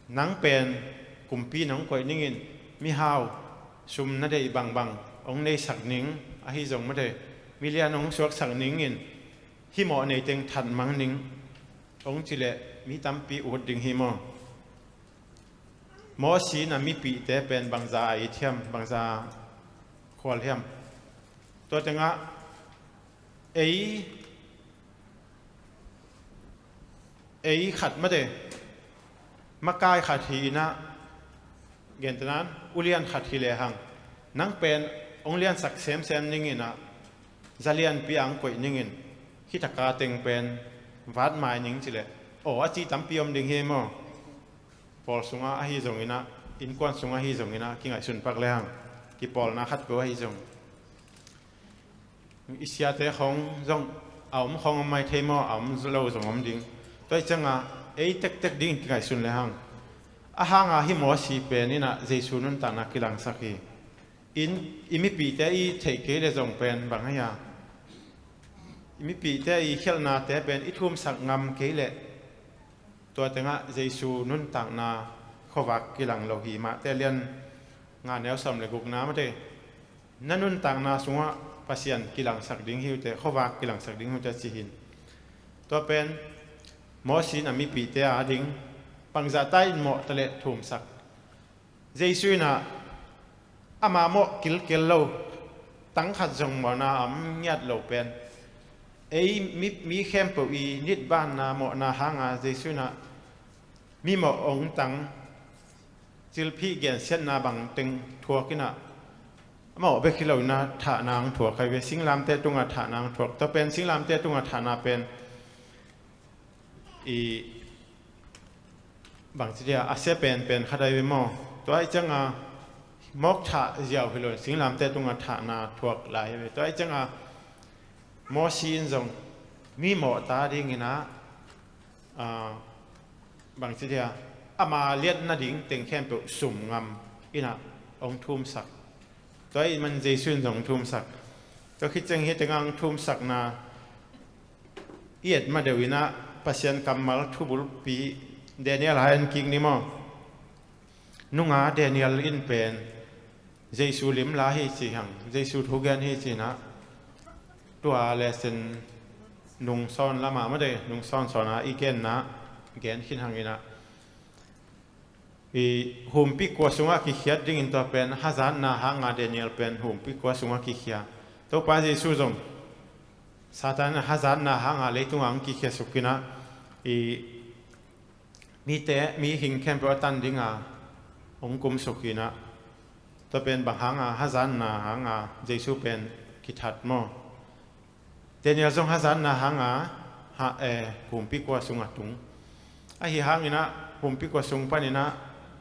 nang pen kumpi nong koih ningin, mihau, sum na deih bangbang hong neisak ning, ahi zong mate, milian hong suaksak ningin, hih mawh nei teng that mang ning, hong ci leh mi tampi ut ding hi maw. Moses in a mipihte pen bangza a it hiam, bangza khual hiam. Tua tengah ei, ei khat mate, makai khat hi-in ah, gentehna-in ulian khat hi lehang, nang pen hong liansak semsem ningin ah, zalianpi ang koih ningin, hih taka teng pen vat mai ning ci leh, aw, a ci tampi om ding hi maw. Pawl sungah ahi zongin ah, innkuan sungah ahi zongin ah, kingaihsun pak lehang, kipawlna khat peuh ahi zong, i siate khawng zong a om khawng om mai thei maw, a om lo zong om ding. Tua ih ciangah ei tektek dingin kingaihsun lehang, a hanga hih Moses pen in ah Jesu nuntakna kilangsak hi. In, i mipihte i theih kei leh zong pen bang ahi a, i mipihte i khialhnate pen i thumsak ngam kei leh, tua tengah Jesu nuntakna khuavak kilang lo hi. Mate lian nga neu sawm le gukna mate, na nuntakna sungah Pasian kilangsak ding hi uh teh, khuavak kilangsak ding hi uh teh ci hi. Tua pen Moses in a mipihte a ding bangzah ta in mawh ta leh thumsak. Jesu in ah ama mawh kilkel lo, tang khat zong mawhna a om ngiat lo pen, ei mi, mi khempeuh i nitbanna mawhna hanga Jesu in ah mi mawh hong tang, cilphih gensiatna bang teng thuak in ah, a mawh bek hi lo in ah thahna hong thuak ahi ve. Singlamteh tungah thahna hong thuak. Tua pen singlamteh tungah thahna pen i bangci dia a sia penpen khat ahi ve maw. Tua ih ciangah mawk thah ziau hi lo in singlamteh tungah thahna thuak lai hi ve. Tua ih ciangah Moses in zong mi mawh ta dingin ah, ah, bangci dia ama liatna ding teng khempeuh sum ngam in ah hong thumsak. Tua ih man Jesu in zong thumsak. Tua khit ciang hih tengah hong thumsakna i et ma deuh in ah Pasian kammal thubulpi Daniel hai en kik ni maw. Nunga Daniel in pen Jesu lim la hi ci hang, Jesu thugen hi ci-in ah, tua lesson nung sawn lamah mate, nung sawn sawn a i genna gen khin hang in ah, i humpi kua sungah kikhiat dingin tua pen hazatna hanga Daniel pen humpi kua sungah kikhia. Topa Jesu zong Satan in hazatna hanga leitungah hong kikhia suk in ah, i mite, mihing khempeuh a tan dinga hong kumsuk hi in ah, tua pen bang hanga, hazatna hanga Jesu pen kithat maw. Daniel zong hazatna hanga, ha, eh, humpi kua sungah tung. Ahi hangin ah humpi kua sung panin ah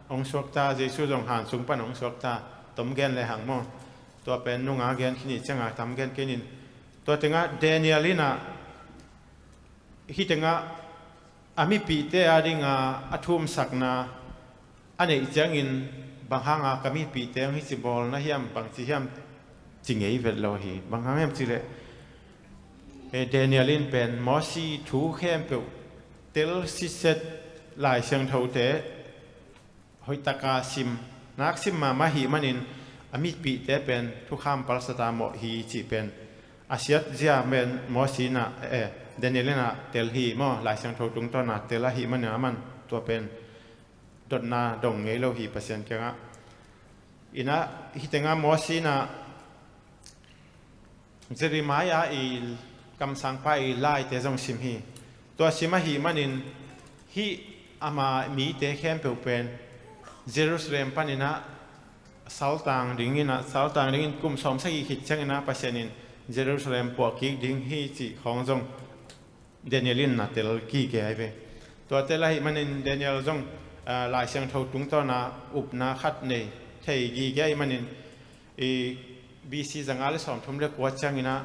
hong suakta, Jesu zong han sung pan hong suakta, tom gen lehang maw. Tua pen nunga gen khin ih ciangah tam gen kei ning. Tua tengah Daniel in ah hih tengah a mipihte a dinga a thumsakna a neih ciangin, bang hanga ka mipihte hong hici bawl na hiam, bangci hiam, ci ngei vet lo hi. Bang hang hiam cih leh, eh, Daniel in pen Mosi thu khempeuh tel sitset Lai Siangthote hoihtaka sim, nak sim mahmah ahih manin a mipihte pen thukham palsat a mawh hi cih pen a siatzia pen Mosi in ah, eh, Daniel in ah tel hi maw, Lai Siangtho tungtawn a tel ahih manin aman tua pen dotna dong ngei lo hi Pasian kiangah. In ah hih tengah Mosi in ah Jeremiah i kamsangpa i laite zong sim hi. Tua sim ahih manin hih ama mite khempeuh pen Jerusalem panin ah saltang dingin ah, saltang dingin kum sawmsagih khit ciangin ah Pasian in Jerusalem puahkik ding hi cih khawng zong Daniel in na tel gige ahi ve. Tua tel ahih manin Daniel zong, ah, Lai Siangtho tungtawn a upna khat nei thei gige ahih manin i B C zanga le sawmthum le kua ciangin ah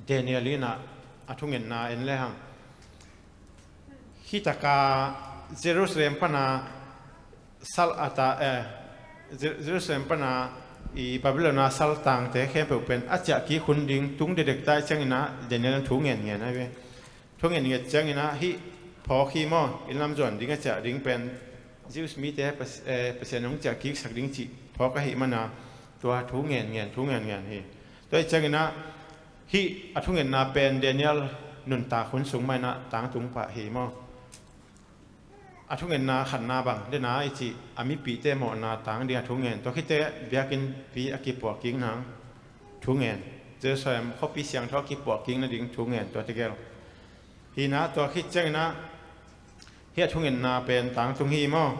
Daniel in ah a thungetna en lehang, hih taka Jerusalem pana sal a ta, eh, Jer-, Jerusalem pana i Babylon a saltangte khempeuh pen a ciahkik hun ding tung dekdek ta ahih ciangin ah Daniel in thu ngen ngen ahi ve. Thu ngen nget ciangin ah hih phawk hi maw, inn lam zuan ding a ciah ding pen Jews mite Pas-, eh, Pasian hong ciahkiksak ding cih phawk ahih mana tua thu ngen ngen, thu ngen ngen hi. Tua ahih ciangin ah hih a thungetna pen Daniel nuntak hun sung mah in ah tangtung pah hi maw. A thungetna khatna bang dena i cih a mipihte mawhna tang ding a thu ngen, tua khit teh biakinnpi a kipuahkik nang thu ngen, Jerusalem khuapi siangtho a kipuahkik nading thu ngen, tua tegel. Hi in ah tua khit ciangin ah hih a thungetna pen tangtung hi maw.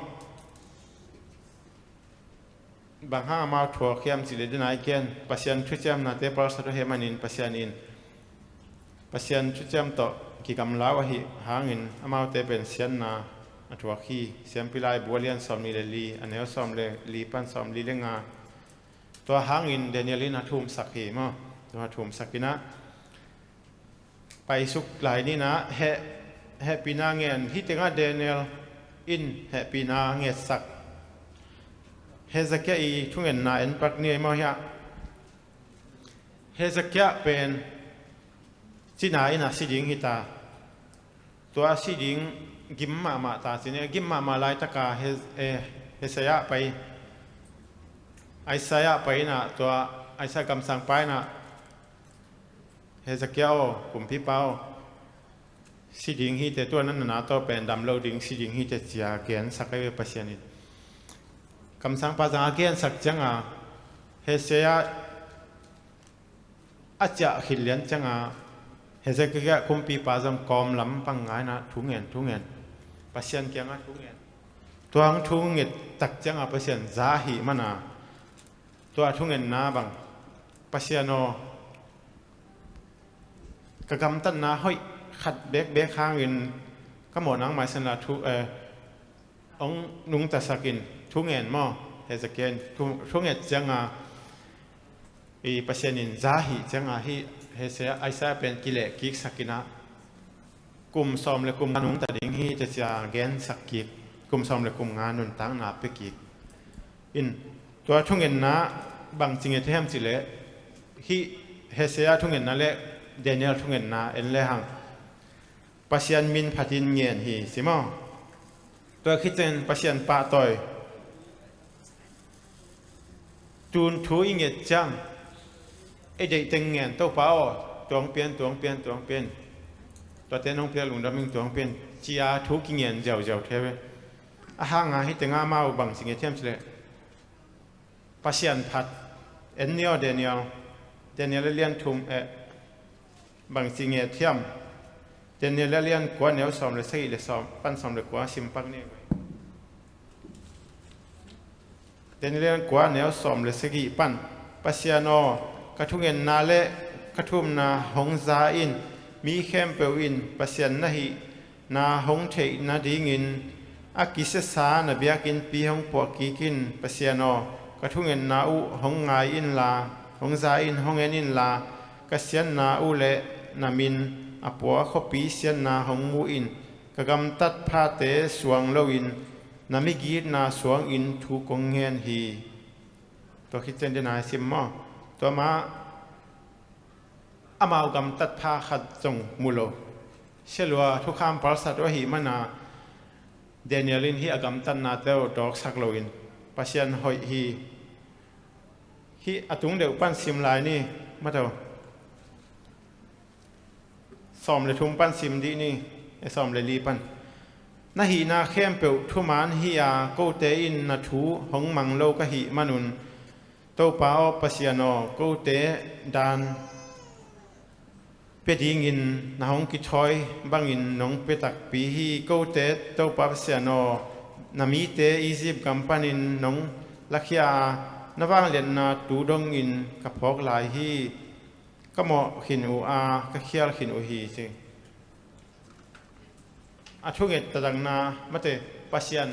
Bang hang amau thuak hiam cih leh dena i gen, Pasian thuciamnate palsat uh ahih manin Pasian in, Pasian thuciam tawh kigamla uh ahih hangin amaute pen siatna a thuak hi. Siampi Laibu a lian sawmnih le li, a neu sawm le li pan sawmli le nga. Tua hangin Daniel in a thumsak hi maw. Tua a thumsak in ah paisuk lai ni in ah heh, hehpihna ngen, hih tengah Daniel in hehpihna ngetsak. Hezekiah i thungetna en pak ni ei maw hiah. Hezekiah pen cina in ah si ding hi ta. Tua a si ding gim mahmah ta cin e, gim mahmah laitaka He-, eh, Hezekiah pai, Isaiah pai in ah, tua Isaiah kamsangpa in ah, Hezekiah aw, kumpipa aw, si ding hi teh, tua na na tawh pen dam lo ding, si ding hi teh ci a gensak ahi ve Pasian in. Kamsangpa zang a gensak cianga Hezekiah a ciah khit lian cianga Hezekiah kumpipa zong kawm lam pang ngai in ah thu ngen, thu ngen. Pasian kiangah thu ngen. Tua hang thu nget tak cianga Pasian za ahih mana tua thungetna bang, Pasian aw, ka gamtatna hoih khat bekbek hangin ka mawh nang maisan la thu, eh, hong nungtasak in, thu ngen maw. Hezekiah in thu, thu nget cianga i Pasian in za ahih cianga hih Hezekiah, Isaiah pen kilehkiksak in ah kum sawm le kum nga nungta ding hi teh ci a gensak kik, kum sawm le kum nga nuntakna pia kik. In, tua thungetna bang ci nget hiam cih leh, hih Hezekiah thungetna le Daniel thungetna en lehang Pasian min phatin ngen hi ci maw. Tua khit ciangin Pasian pahtawi. Tun thu i nget ciang, ei deih teng ngen, Topa aw, tuang pian, tuang pian, tuang pian. Tuate nong piak lungdam ing, tuang pian, ci a thu kingen ziauziau thei ve. A hanga hih tengah amau bang ci nget hiam cih leh, Pasian phat. En ni aw Daniel. Daniel a lian thum, eh, bang ci nget hiam. Daniel a lian kua, neu sawm le sagih le sawm, pan sawm le kua sim pak ni. Daniel a lian kua, neu sawm le sagih pan. Pasian aw, ka thungetna le ka thumna hong za in, mi khempeuh in Pasian na hih na hong theih nadingin a kisiasa na biakinnpi hong puah kik in. Pasian aw, ka thungetna uh hong ngai inla, hong za in, hong en inla, ka siatna uh le na min a pua khuapi siatna hong mu in. Ka gamtat phate suang loin na migitna suangin thu kong ngen hi. Tua khit ciang dena i sim maw. Tua mah amau gamtat pha khat zong mu lo. Sia lua thukham palsat uh ahih mana Daniel in hih a gamtatnate uh dawksak loin Pasian hoih hi. Hih a tung deuh pan sim lai ni, maw. Sawm le thum pan sim dih ni, e, sawm le li pan. Na hihna khempeuh thuman hi-a kote in na thu hong mang lo ka hih manun, Topa aw Pasian aw, kote dan pia dingin na hong kithawi bangin nong pia takpi hi. Kote Topa Pasian aw, na mite Egypt gam panin nong lakhia a, na vangliatna tu dongin ka phawk lai hi. Ka mawh khin uh a, ka khial khin uh hi, ci. A thunget taktakna, maw, Pasian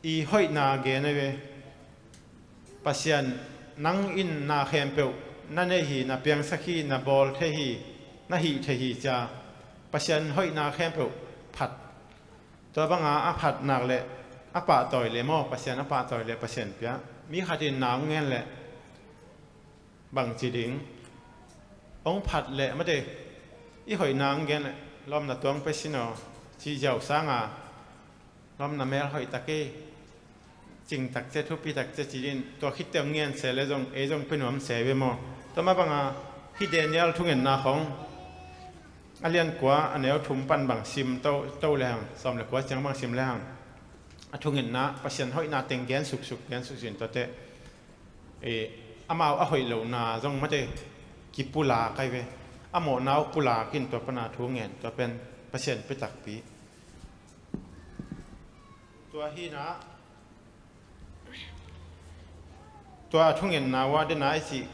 i hoihna gen a ve. Pasian, nang in na khempeuh na nei hi, na piangsak hi, na bawl thei hi, na hih thei hi, cia. Pasian hoihna khempeuh phat. Tua banga a phat nak leh a pahtawi leh maw, Pasian a pahtawi leh Pasian pia. Mi khat in na hong ngen leh bangci ding? Hong phat leh, maw, i hoihna hong gen leh, lawmna tuang pia sin aw, ci ziau sanga, lawmna mel hoih tak e, cing tak cia, thupi tak cia, ci din, tua khitte hong ngen se leh zong, ei zong pia nuam se ve maw. Tua mah banga hih Daniel thungetna khong a lian kua, a neu thum pan bang sim to, to lehang, sawm le kua ciang bang sim lehang, a thungetna Pasian hoihna teng gen suksuk, gen suksuk in tuate, e, amau a hoih lohna zong, maw, kipulak ahi ve. A mawhna uh pulak in tua pana thu ngen, tua pen Pasian pia takpi. Tua hi-in ah, tua thungetna uh ah dena i cih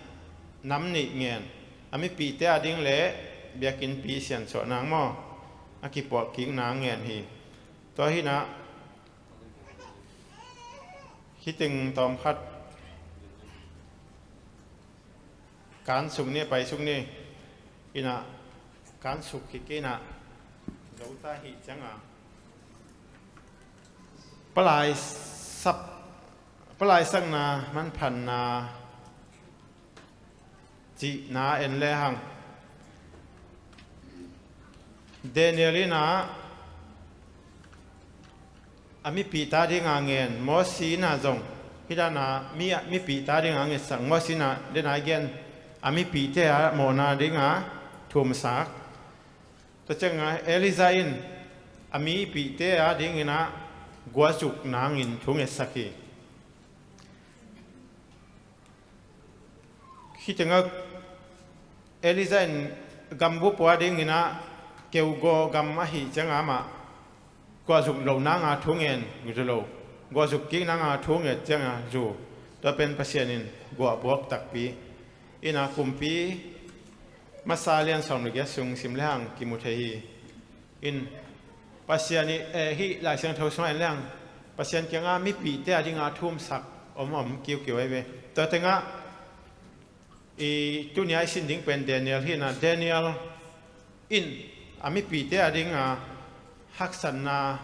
nam nih ngen, a mipihte ading le biakinnpi siansuahna maw, a kipuahkikna ngen hi. Tua hi-in ah, hih teng tawmkhat kan suk ni, pai suk ni. Inn ah kan suk khit kei in ah, zo ta hi cianga, palai sap, palai sakna manphatna cihna en lehang, Daniel in ah a mipihte adinga ngen, Moses in ah zong hih dana mi, mipihte adinga ngetsak, Moses in ah dena i gen, a mipihte a mawhna dinga thumsak. Tua cianga Elijah in a mipihte adingin ah guazuk nangin thu ngetsak hi. Hih tengah Elijah in gambup uh adingin ah keugaw gam ahih cianga amah guazuk loh nanga thu ngen zu lo, guazuk kik nanga thu nget cianga zu. Tua pen Pasian in guahbuak takpi. Inn ah Kumpi Masa lian sawm le giat sung sim lehang kimu thei hi. In Pasian i, eh, hih Lai Siangtho sungah en leng, Pasian kiangah mipihte adinga thumsak om om kiukiu ahi ve. Tua tengah i tunia i sin ding pen Daniel hi-in ah, Daniel in a mipihte adinga haksatna,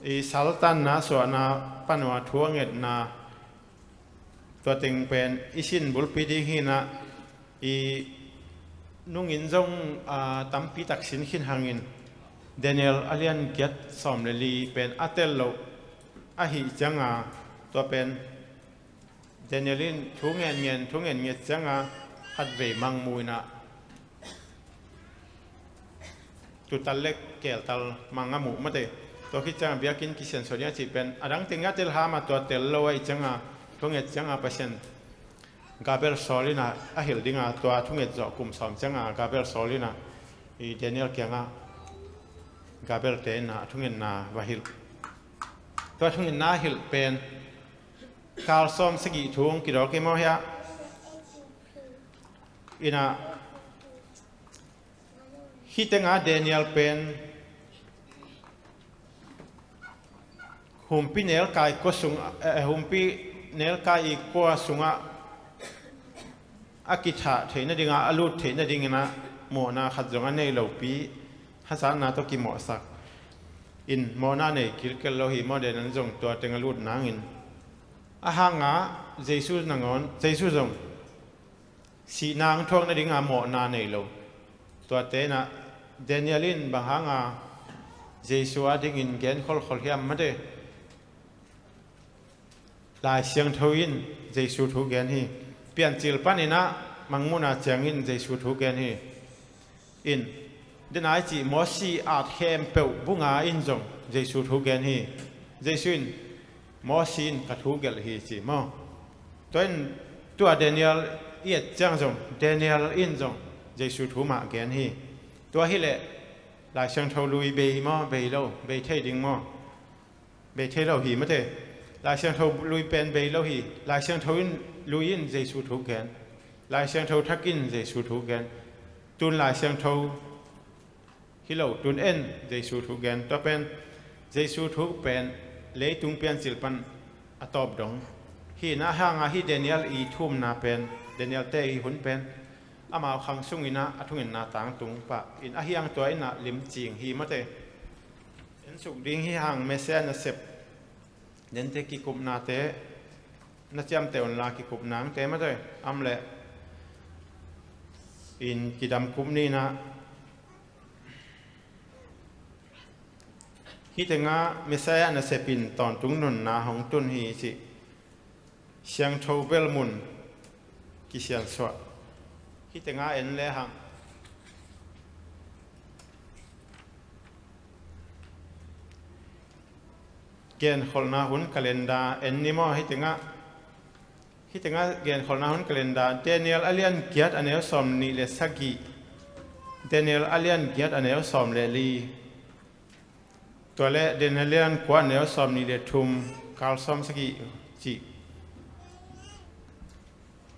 i saltanna suahna pan uh a thu a ngetna, tua teng pen i sin bulpi ding hi-in ah, i nungin zong, a, tampi tak sin khin hangin, Daniel a lian giat sawm le li pen a tel loh ahih cianga, tua pen Daniel in thu ngen ngen, thu ngen nget cianga khatvei mang mu in ah, tutal le keltal mang a muh mate. Tua khit cianga biakinn kisiansuah ding a cih pen a dang teng a tel hama, tua tel lo ahih cianga, thu nget cianga Pasian Gabriel sawl in ah a hilh dinga, tua thu nget zawh kum sawm cianga Gabriel sawl in ah, i Daniel kiangah Gabriel te in ah thu ngetna va hilh. Tua thu ngetna a hilh pen kal sawm sagih thu hong kidawk hi maw hiah? In ah, hih tengah Daniel pen humpi nelkai kua sung, eh, humpi nelkai i kua sungah a kithah theih nadinga, a lut theih nadingin ah mawhna khat zong a nei lopi, hazatna tawh kimawhsak in mawhna nei kilkel lo hi maw, Daniel zong tua teng a lut nangin. A hanga Jesu nangawn, Jesu zong sihna hong thuak nadinga mawhna nei lo. Tuate inah Daniel in bang hanga Jesu adingin gen kholkhol hiam mate? Lai Siangtho in Jesu thu gen hi. Piancil paninah Mangmuhna ciangin Jesu thu gen hi. In, denai cih Mosi at khempeuh bunga in zong Jesu thu gen hi. Jesu in, Mosi in ka thu gelh hi ci maw? Tua in, tua Daniel i et ciang zong, Daniel in zong Jesu thu mah gen hi. Tua hileh Lai Siangtho lui bei maw, bei lo, bei thei ding maw? Bei thei lo hi mate. Lai Siangtho lui pen bei lo hi. Lai Siangtho in, lui in Jesu thu gen. Lai Siangtho thak in Jesu thu gen. Tun Lai Siangtho hi lo, tun en Jesu thu gen. Tua pen, Jesu thu pen leitung piancil pan a tawp dong hi. Inah hanga hi Daniel i thumna pen, Daniel te i hun pen, amau khang sunginah a thungetna tangtung pah in a hiang tua inah limcing hi mate. En suk ding hi hang, Messiah nasep nente kikupnate na ciamteh unla, kikupna angte mate, am leh in kidam kup ninah. Hih tengah Messiah nasep in tawntung nunna hong tun hi cih Siangtho bel mun kisiansuah. Hih tengah en lehang, genkholhna hun calendar en ni maw? Hih tengah, hih tengah genkholhna hun calendar, Daniel a lian giat a neu sawm nih le sagih, Daniel a lian giat a neu sawm le li, tua le Daniel a lian kua a neu sawm nih le thum, kal sawm sagih cih.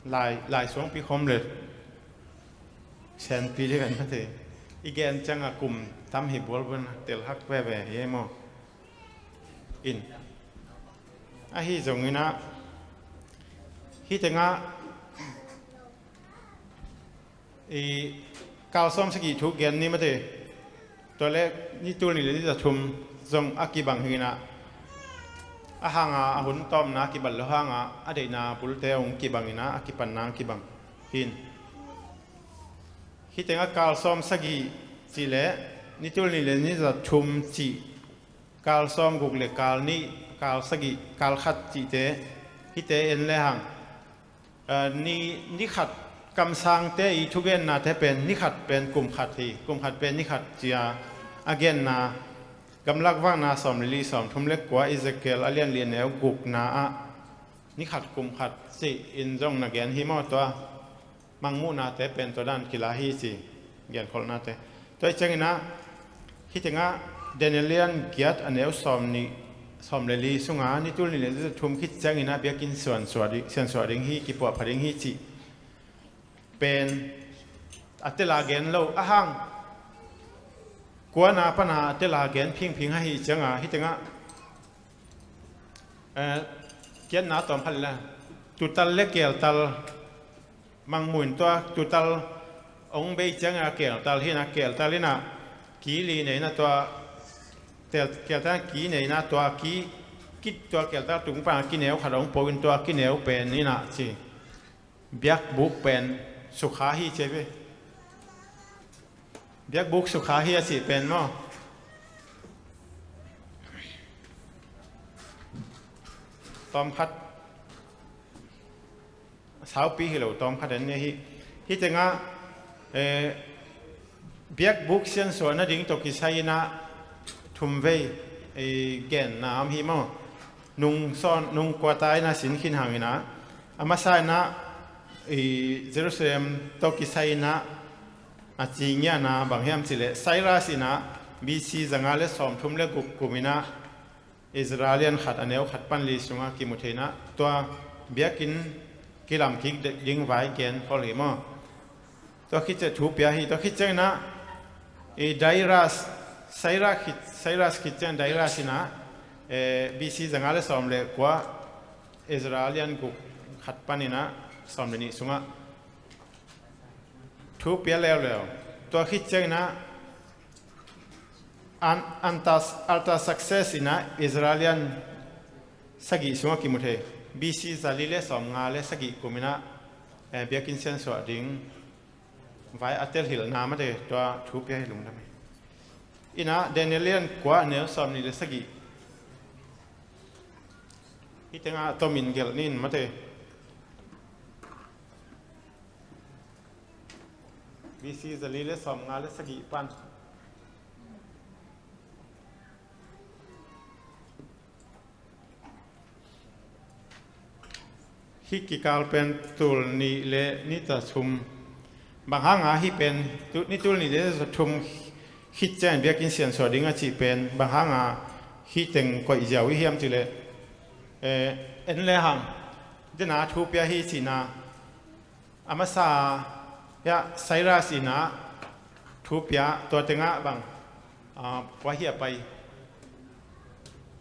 Lai, lai suangpi khawm le senpi ding kan mate. I gen ciangah kum tam hi bualbual na, tel hak veve hi maw? In, ahi zonginah hih tengah i kal sawm sagih thu gen ni mate. Tua le ni tul nih le ni za thum zong a kibang hinah, a hanga a hun tawpna a kibang lo hanga a deihna bulte hong kibanginah a kipanna hong kibang hin. Hih tengah kal sawm sagih cih le ni tul nih le ni za thum cih, kal sawm guk le kal nih, kal sagih, kal khat cihte, hihte en lehang, ni, ni khat, kamsangte i thugennate pen ni khat pen kum khat hi, kum khat pen ni khat cia a genna, gamlak vakna sawm le li, sawm thum le kua, Ezekiel a lian li a neu gukna ah ni khat kum khat cih in zong na gen hi maw? Tua Mangmuhnate pen tua dan kila hi ci, genkholhnate. Tua hi cianginah hih tengah Daniel lian giat a neu sawm nih, sawm le li sunga ni tul nih le ni za thum khit cianginah biakinn siansuah ding, siansuah ding hi, kipuahpha ding hi cih pen a tela gen lo, a hang kuana pana a tela gen phingphing ahi cianga hih tengah, eh, kiatna tawm khat le tutal le keltal, Mangmuhna tua tutal hong bei cianga keltal hinah, keltal inah ki li neina tua, tel, keltal ki neina tua ki, ki tua keltal tung pana ki neu khat hong po in tua ki neu pen inah ci. Biakbuk pen sukha hi ci ve. Biakbuk sukha hi a cih pen maw? Tawm khat, saupi hi lo, tawm khat en ni hi. Hih tengah, eh, biakbuk siansuah nading tawh kisai inah thumvei, eh, genna om hi maw? Nung sawn, nung kuata inah sin khin hanginah, a masa inah, eh, Jerusalem tawh kisai inah a ci ngiana bang hiam cihleh, Cyrus inah B C zanga le sawmthum le guk kum inah Israelian khat a neu khat pan li sungah kimu thei inah tua biakinn kilam kik ding vai gen khol hi maw? Tua khit ciah thu pia hi, tua khit cianginah i Darius, Cyrus khit, Cyrus khit ciang Darius inah, eh, B C zanga le sawm le kua, Israelian guk khat paninah sawm le nih sungah thu pia leuleu. Tua khit cianginah An-, Antas-, Artaxerxes inah Israelian sagih sungah kimu thei. B C zali le sawmnga le sagih kum inah Eh, biakinn siansuah ding vai a telhilhna mate, tua thu pia hi lungdam hi. Ina Daniel lian kua neu sawm nih le sagih. Hih tengah tomin gelh nin mate. B C zali le sawm nga le sagih pan. Hih kikal pen tul nih le ni za thum. Bang hanga hih pen tu, ni tul nih le ni za thum khit ciangin biakinn siansuah ding a cih pen bang hanga hih teng koih ziau i hiam cih leh, eh, en le hang dena thu pia hi cihna. A masa hiah Cyrus in ah thu pia, tua tengah bang, ah, kua hi a pai,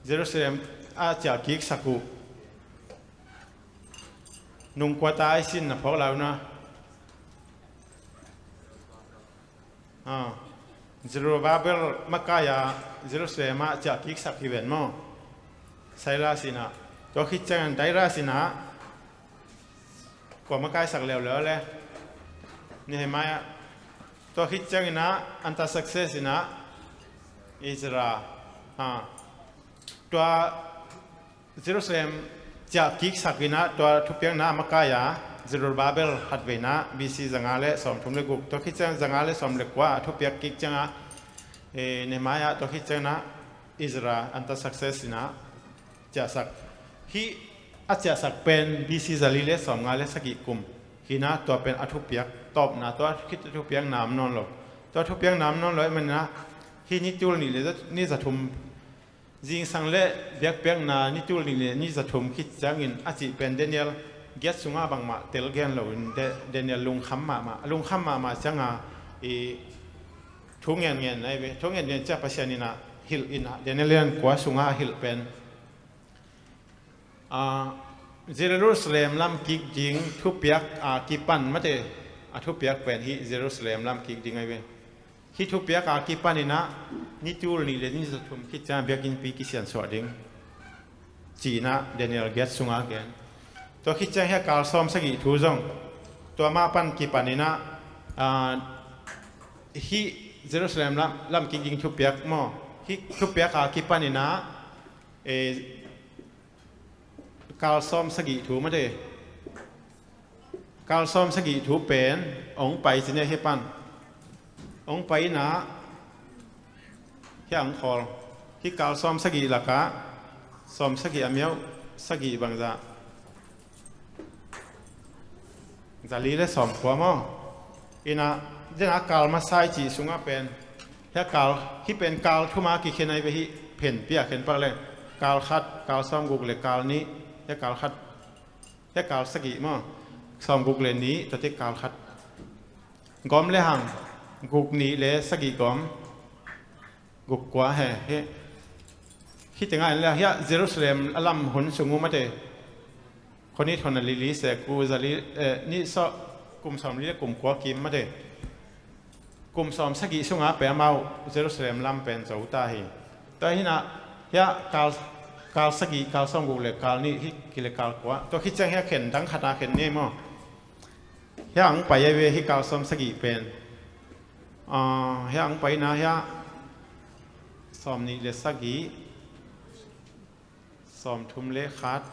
Jerusalem ah ciah kiksak uh. Nung kua ta ai sin na phawk lau na. Ah, Zerubbabel makai-a Jerusalem ah ciah kiksak hi ven maw? Cyrus in ah. Tua khit ciangin Darius in ah kua makaisak leuleu le? Nehemiah. Tua khit ciangin ah Artaxerxes in ah Ezra. Ah, tua Jerusalem ciah kiksak in ah tua thupiakna a makai-a Zerubbabel khatveina B C zanga le sawmthum le guk, tua khit ciang zanga le sawm le kua a thupiak kik ciangah, eh, Nehemiah, tua khit ciangin ah Ezra, Artaxerxes in ah ciahsak. Hih a ciahsak pen B C zali le sawmnga le sagih kum hi in ah tua pen a thupiak tawpna, tua khit a thupiakna om nawn lo. Tua thupiakna om nawn lo ahih manin ah hih ni tul nih le ni za thum, zingsang le biakpiakna ni tul nih le ni za thum khit ciangin a cih pen Daniel giat sungah bangmah tel gen loin Da-, Daniel lungkham mahmah, lungkham mahmah cianga i thu ngenngen ahi ve. Thu ngenngen ciah Pasian in ah hilh in ah Daniel lian kua sungah a hilh pen, ah, Jerusalem lam kik ding thupiak a kipan mate, a thupiak pen hih Jerusalem lam kik ding ahi ve. Hih thupiak a kipan in ah ni tul nih le ni za thum khit ciang biakinnpi kisiansuah ding ci in ah Daniel giat sungah gen. Tua khit ciang hiah kal sawm sagih thu zong tua mah pan kipan in ah, ah, hih Jerusalem lam, lam kik ding thupiak maw, hih thupiak a kipan in ah, eh, kal sawm sagih thu mate. Kal sawm sagih thu pen hong pai ci ne hi pan. Hong pai in ah hiah hong khawl. Hih kal sawm sagih lakah sawm sagih a miauh sagih bangzah? Zali le sawm kua maw? In ah, dena kal masa i cih sungah pen hiah kal, hih pen kal thuma kikhen ahi ve, hih phenpi a khen pak leng kal khat, kal sawm guk le kal nih, hiah kal khat, hiah kal sagih maw? Sawm guk le nih, tuate kal khat. Gawm le hang, guk nih le sagih gawm. Guk kua he, he. Hih tengah en le hiah Jerusalem a lam hun sung uh mate. Khuanit hun a lili se ku zali, eh, nih sawh, kum sawm li le kum kua kim mate. Kum sawm sagih sungah pen amau Jerusalem lam pen zo ta hi. Tua hi in ah hiah kal, kal sagih, kal sawm guk le kal nih, hih kile kal kua. Tua khit ciang hiah khen dang khat a khen ni maw? Hiah hong pai ahi ve, hih kal sawm sagih pen. Ah, hiah hong pai in ah hiah sawm nih le sagih, sawm thum le khat,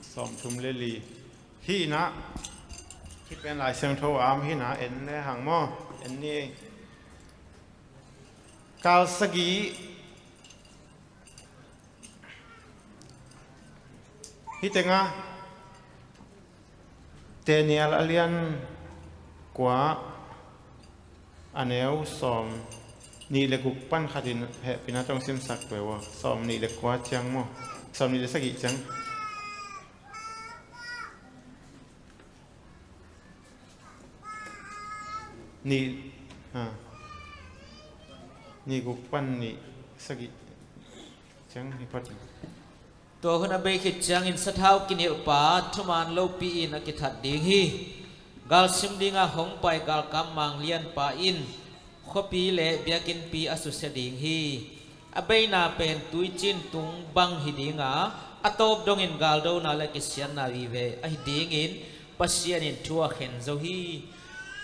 sawm thum le li. Hih in ah, hih pen Lai Siangtho a om hi in ah, en le hang maw, en ni. Kal sagih, hih tengah Daniel a lian kua a neu sawm nih le guk pan khat in hehpihna tawh simsak ve ua. Sawm nih le kua ciang maw? Sawm nih le sagih ciang. Nih, ha. Nih guk pan nih sagih ciang hi phot. Tua hun a bei khit ciangin sathau kinilhpa thuman lopi in a kithat ding hi. Galsim dinga hong pai galkap manglianpa in khuapi le biakinnpi a susia ding hi. A beina pen tuicin tung bang hi dinga, a tawp dongin galdona le kisiatna vive ahi dingin, Pasian in thu a khen zo hi.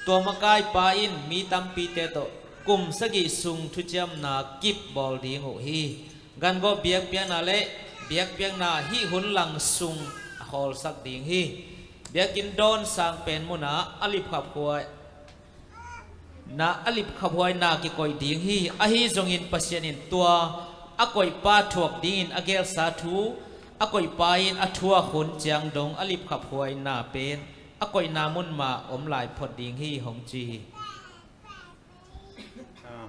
Tua makaipa in mi tampite tawh kum sagih sung thuciamna kip bawl ding uh hi. Gangawh biakpiakna le biakpiakna hih hun lang sung a khawlsak ding hi. Biakinn dawn sang pen munah a lipkhaphuai na a lipkhaphuaina kikoih ding hi. Ahi zongin Pasian in tua a koihpa thuak dingin a gelsa thu a koihpa in a thuak hun ciang dong a lipkhaphuaina pen a koihna mun mah om lai phot ding hi, hong ci hi. Ah,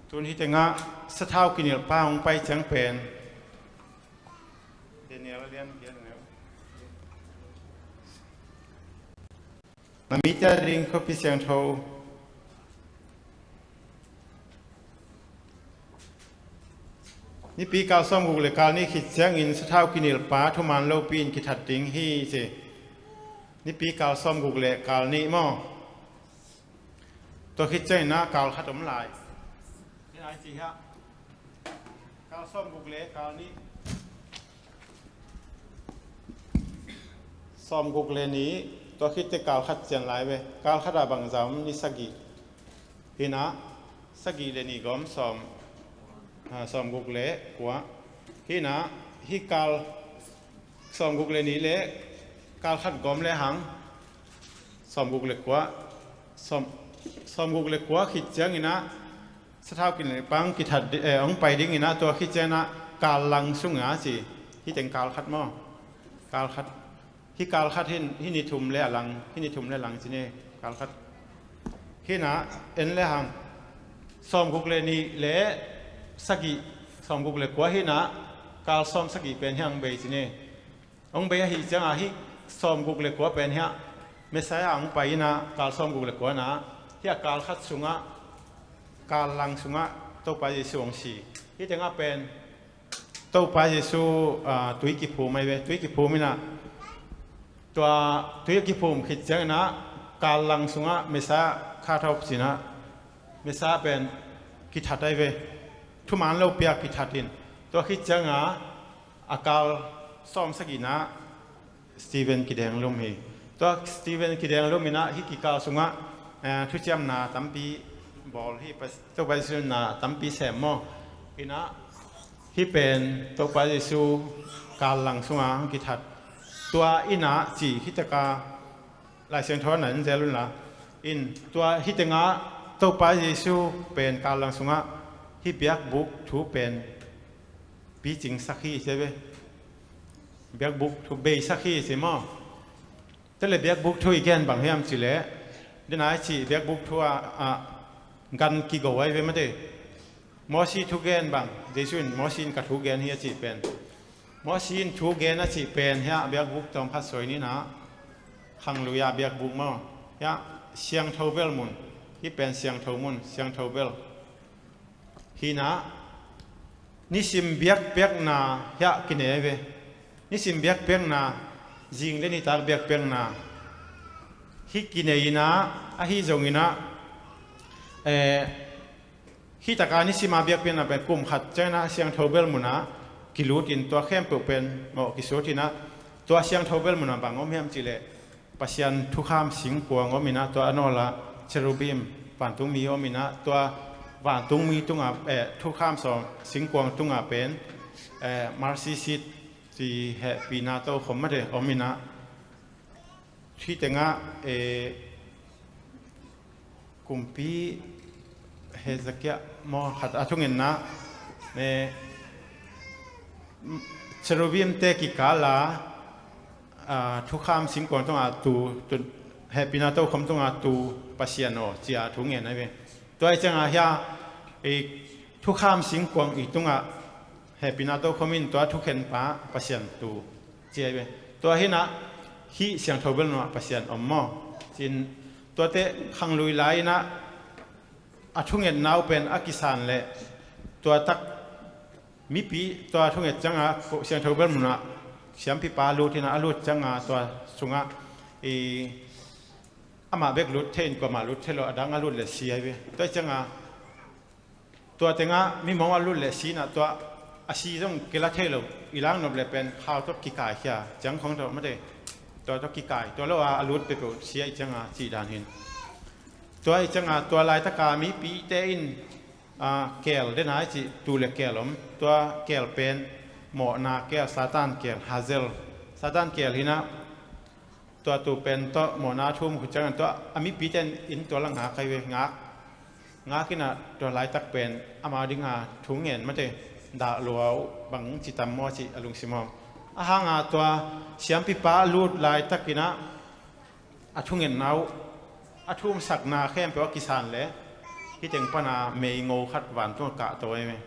tun hi tengah sathau kinilhpa hong pai ciang pen Daniel a lian giat ngeu. A mite ading khuapi siangtho. Nipi kal sawmguk le kal nih khit ciangin sathau kinilhpa thuman lopi in kithat ding hi ci. Nipi kal sawmguk le kal nih maw? Tua khit ciangin ah kal khat om lai. Hi nai ci hiah. Kal sawmguk le kal nih. Sawmguk le nih, tua khit teh kal khat cian lai ve. Kal khat ah bangzah om? Ni sagih. Hi nah, sagih le nih gawm sawm, ah, sawmguk le kua. Hi nah, hi kal sawmguk le nih le kal khat gawm le hang sawmguk le kua. Sawm, sawmguk le kua khit ciangin ah sathau kinilhpa hong kithat di-, eh, hong pai dingin ah tua khit ciangin ah kal lang sungah ci. Hi teng kal khat maw? Kal khat. Hi kal khat hin, hi ni thum le a lang, hi ni thum le a lang ci ni, kal khat. Hi nah, en le hang. Sawmguk le nih le sagih, sawmguk le kua hi nah, kal sawm sagih pen hiah hong bei ci ni. Hong bei ahih ciangah hih sawmguk le kua pen hiah Messiah hong pai in ah kal sawmguk le kua nah, hiah kal khat sungah, kal lang sungah Topa Jesu hong si. Hi tengah pen Topa Jesu, ah, tui kiphum ahi ve. Tui kiphum in ah, tua tui kiphum khit ciangin ah kal lang sungah Messiah kha thawk ci nah, Messiah pen kithat ahi ve. Thuman lopi ah kithat in, tua khit ciangah a kal sawm sagih nah Stephen kidenglum hi. Tua Stephen kidenglum in ah hih kikal sungah, eh, thuciamna tampi bawl hi, Topa Jesu na tampi sem maw? In ah hih pen Topa Jesu kal lang sungah hong kithat. Tua in ah ci hi teka, Lai Siangtho na en zel un la. In tua hi tengah Topa Jesu pen kal lang sungah hih biakbuk thu pen picingsak hi ci ve. Biakbuk thu beisak hi ci maw? Tua le biakbuk thu i gen bang hiam ci leh, den a i cih biakbuk thu ah, ah, gan kigo ahi ve mate. Mosi thu gen bang, Jesu in Mosi in ka thu gen hi a cih pen. Mosi in thu gen a cih pen hiah biakbuk tawm khat sawi ni nah, khanglui ah biakbuk maw? Hiah siangtho bel mun, hih pen siangtho mun, siangtho bel. Hi nah, nisim biakpiakna hiah kinei ve. Nisim biakpiakna, zing le nitak biakpiakna hih kinei in ah, ahi zongin ah, eh, hih taka nisim a biakpiakna pen kum khat ciangin ah siangtho bel mun ah kilut in tua khempeuh pen mawh kisut in ah, tua siangtho bel mun ah bang om hiam cih leh, Pasian thukham singkuang om in ah, tua a nawlah cherubim vantungmi om in ah, tua vantungmi tungah, eh, thukham sawm singkuang tungah pen, eh, mercy seat ci, hehpihna tokhom mate om in ah, hih tengah, eh, kumpi Hezekiah maw, khat a thungetna, eh, cherubim te kikal a, ah, thukham singkuang tungah tu, tu, hehpihna tokhom tungah tu Pasian aw, ci-a thu ngen ahi ve. Tua ahih ciangah hiah, eh, thukham singkuang i tungah hehpihna tokhom in tua thukhenpa Pasian tu ci ahi ve. Tua hi nah, hih siangtho bel mun ah Pasian om maw? Ci-in tuate khanglui lai in ah, a thungetna uh pen a kisan leh, tua tak mipi, tua thunget ciangah siangtho bel mun ah siampipa lut in ah, a lut ciangah tua sungah, i, amah bek lut thei in, kuamah lut thei lo, a dang a lut leh si ahi ve. Tua ciangah tua tengah mimawng a lut leh si in ah, tua a si zong kila thei lo, i lak nop leh pen khau tawh kikaikhia ciang khong tawh mate. Tua tawh kikai, tua lo a a lut peuhpeuh sia i cianga cih dan hin. Tua i cianga tua laitaka mipite in, a, keel dena i cih tu le keel om. Tua keel pen mawhna keel, Satan keel, hazel. Satan keel hinah tua tu pen tawh mawhna a thum khut ciangin tua a mipite in tua la ngak ai ve, ngak. Ngak inah tua laitak pen amau dinga thu ngen mate, dah lua uh bang ci tam maw cih a lungsim om. A hanga tua siampipa a lut laitak inah a thungetna uh, a thumsakna khempeuh a kisan le hih teng pana mei ngo khat vantung a kahto ai ve.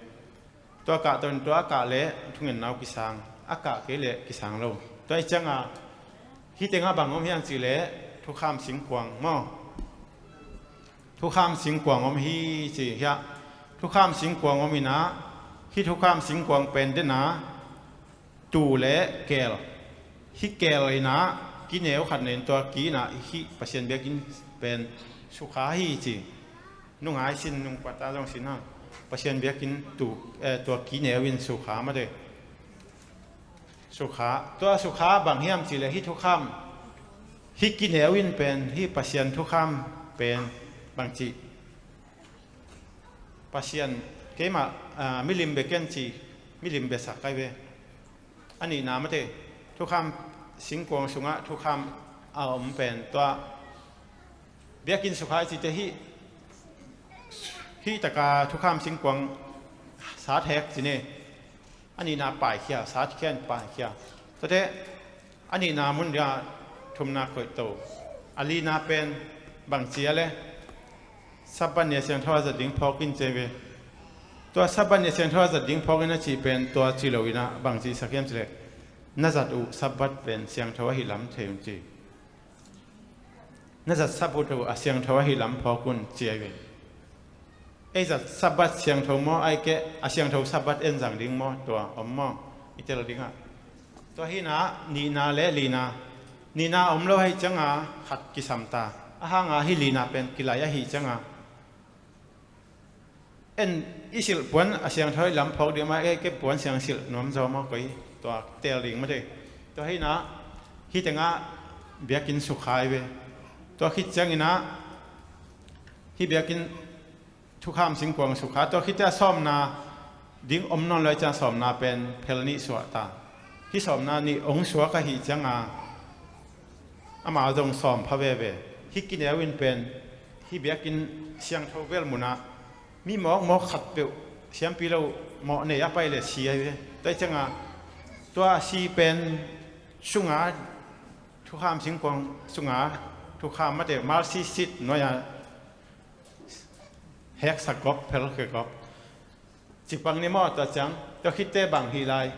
Tua kahto in tua a kah le thungetna uh kisang, a kah kei le kisang lo. Tua i cianga hih tengah bang om hiam cih le thukham singkuang maw? Thukham singkuang om hi ci hiah. Thukham singkuang om inah hih thukham singkuang pen dena tu le keel. Hih keel inah kineu khat nei in tua ki inah hih Pasian biakinn pen sukha hi ci. Nungai sin, nungkuata zong sin ha. Pasian biakinn tu, eh, tua kineu in sukha mate. Sukha, tua sukha bang hiam cih le hih thukham, hih kineu in pen hih Pasian thukham pen bangci. Pasian keimah, ah, milim bia ken ci, milim bia sak ai ve. A nihna mate, thukham singkuang sungah thukham a om pen tua biakinn sukha i cite hih, hih taka thukham singkuang sat hek ci ne. A nihna paikhia, sat khia in paikhia. Tuate a nihna mun dia thumna koihto. A lina pen bang cia le Sabbath ni a siangtho a zat ding phawk in ci ai ve. Tua Sabbath ni a siangtho a zat ding phawk in a cih pen tua ci lo inah bang cihsak hiam cih le na zat uh Sabbath pen siangtho ahi lam thei un ci. Na zat Sabbath uh a siangtho ahi lam phawk un ci ai ve. Ei zat Sabbath siangtho maw, ai keh a siangtho Sabbath en zang ding maw, tua om maw, i tel dingah. Tua hinah nihna le lina, nihna om lo ahi cianga khat kisam ta. A hanga hih lina pen kilai ahi cianga en i silh puan a siangtho i lam phawk ding mah, ei keh puan siang silh nuam zaw maw, koi tua tel ding mate. Tua hinah hih tengah biakinn sukha ai ve. Tua khit cianginah hih biakinn thukham singkuang sukha, tua khit teh a sawmna ding om nawn lo ai ciang sawmna pen phel nih suah ta. Hih sawmna nih ong suak ahi cianga amau zong sawm pha veve. Hih kineu in pen hih biakinn siangtho bel munah mi mawkmawk khatpeuh siampi lo mawh nei a pai le si ai ve. Tua i cianga tua si pen sunga thukham singkuang sunga thukham mate mercy seat nuai-a heksak gop, phelkhia gop. Cikpang ni maw tua ciang, tua khitte bang hi lai.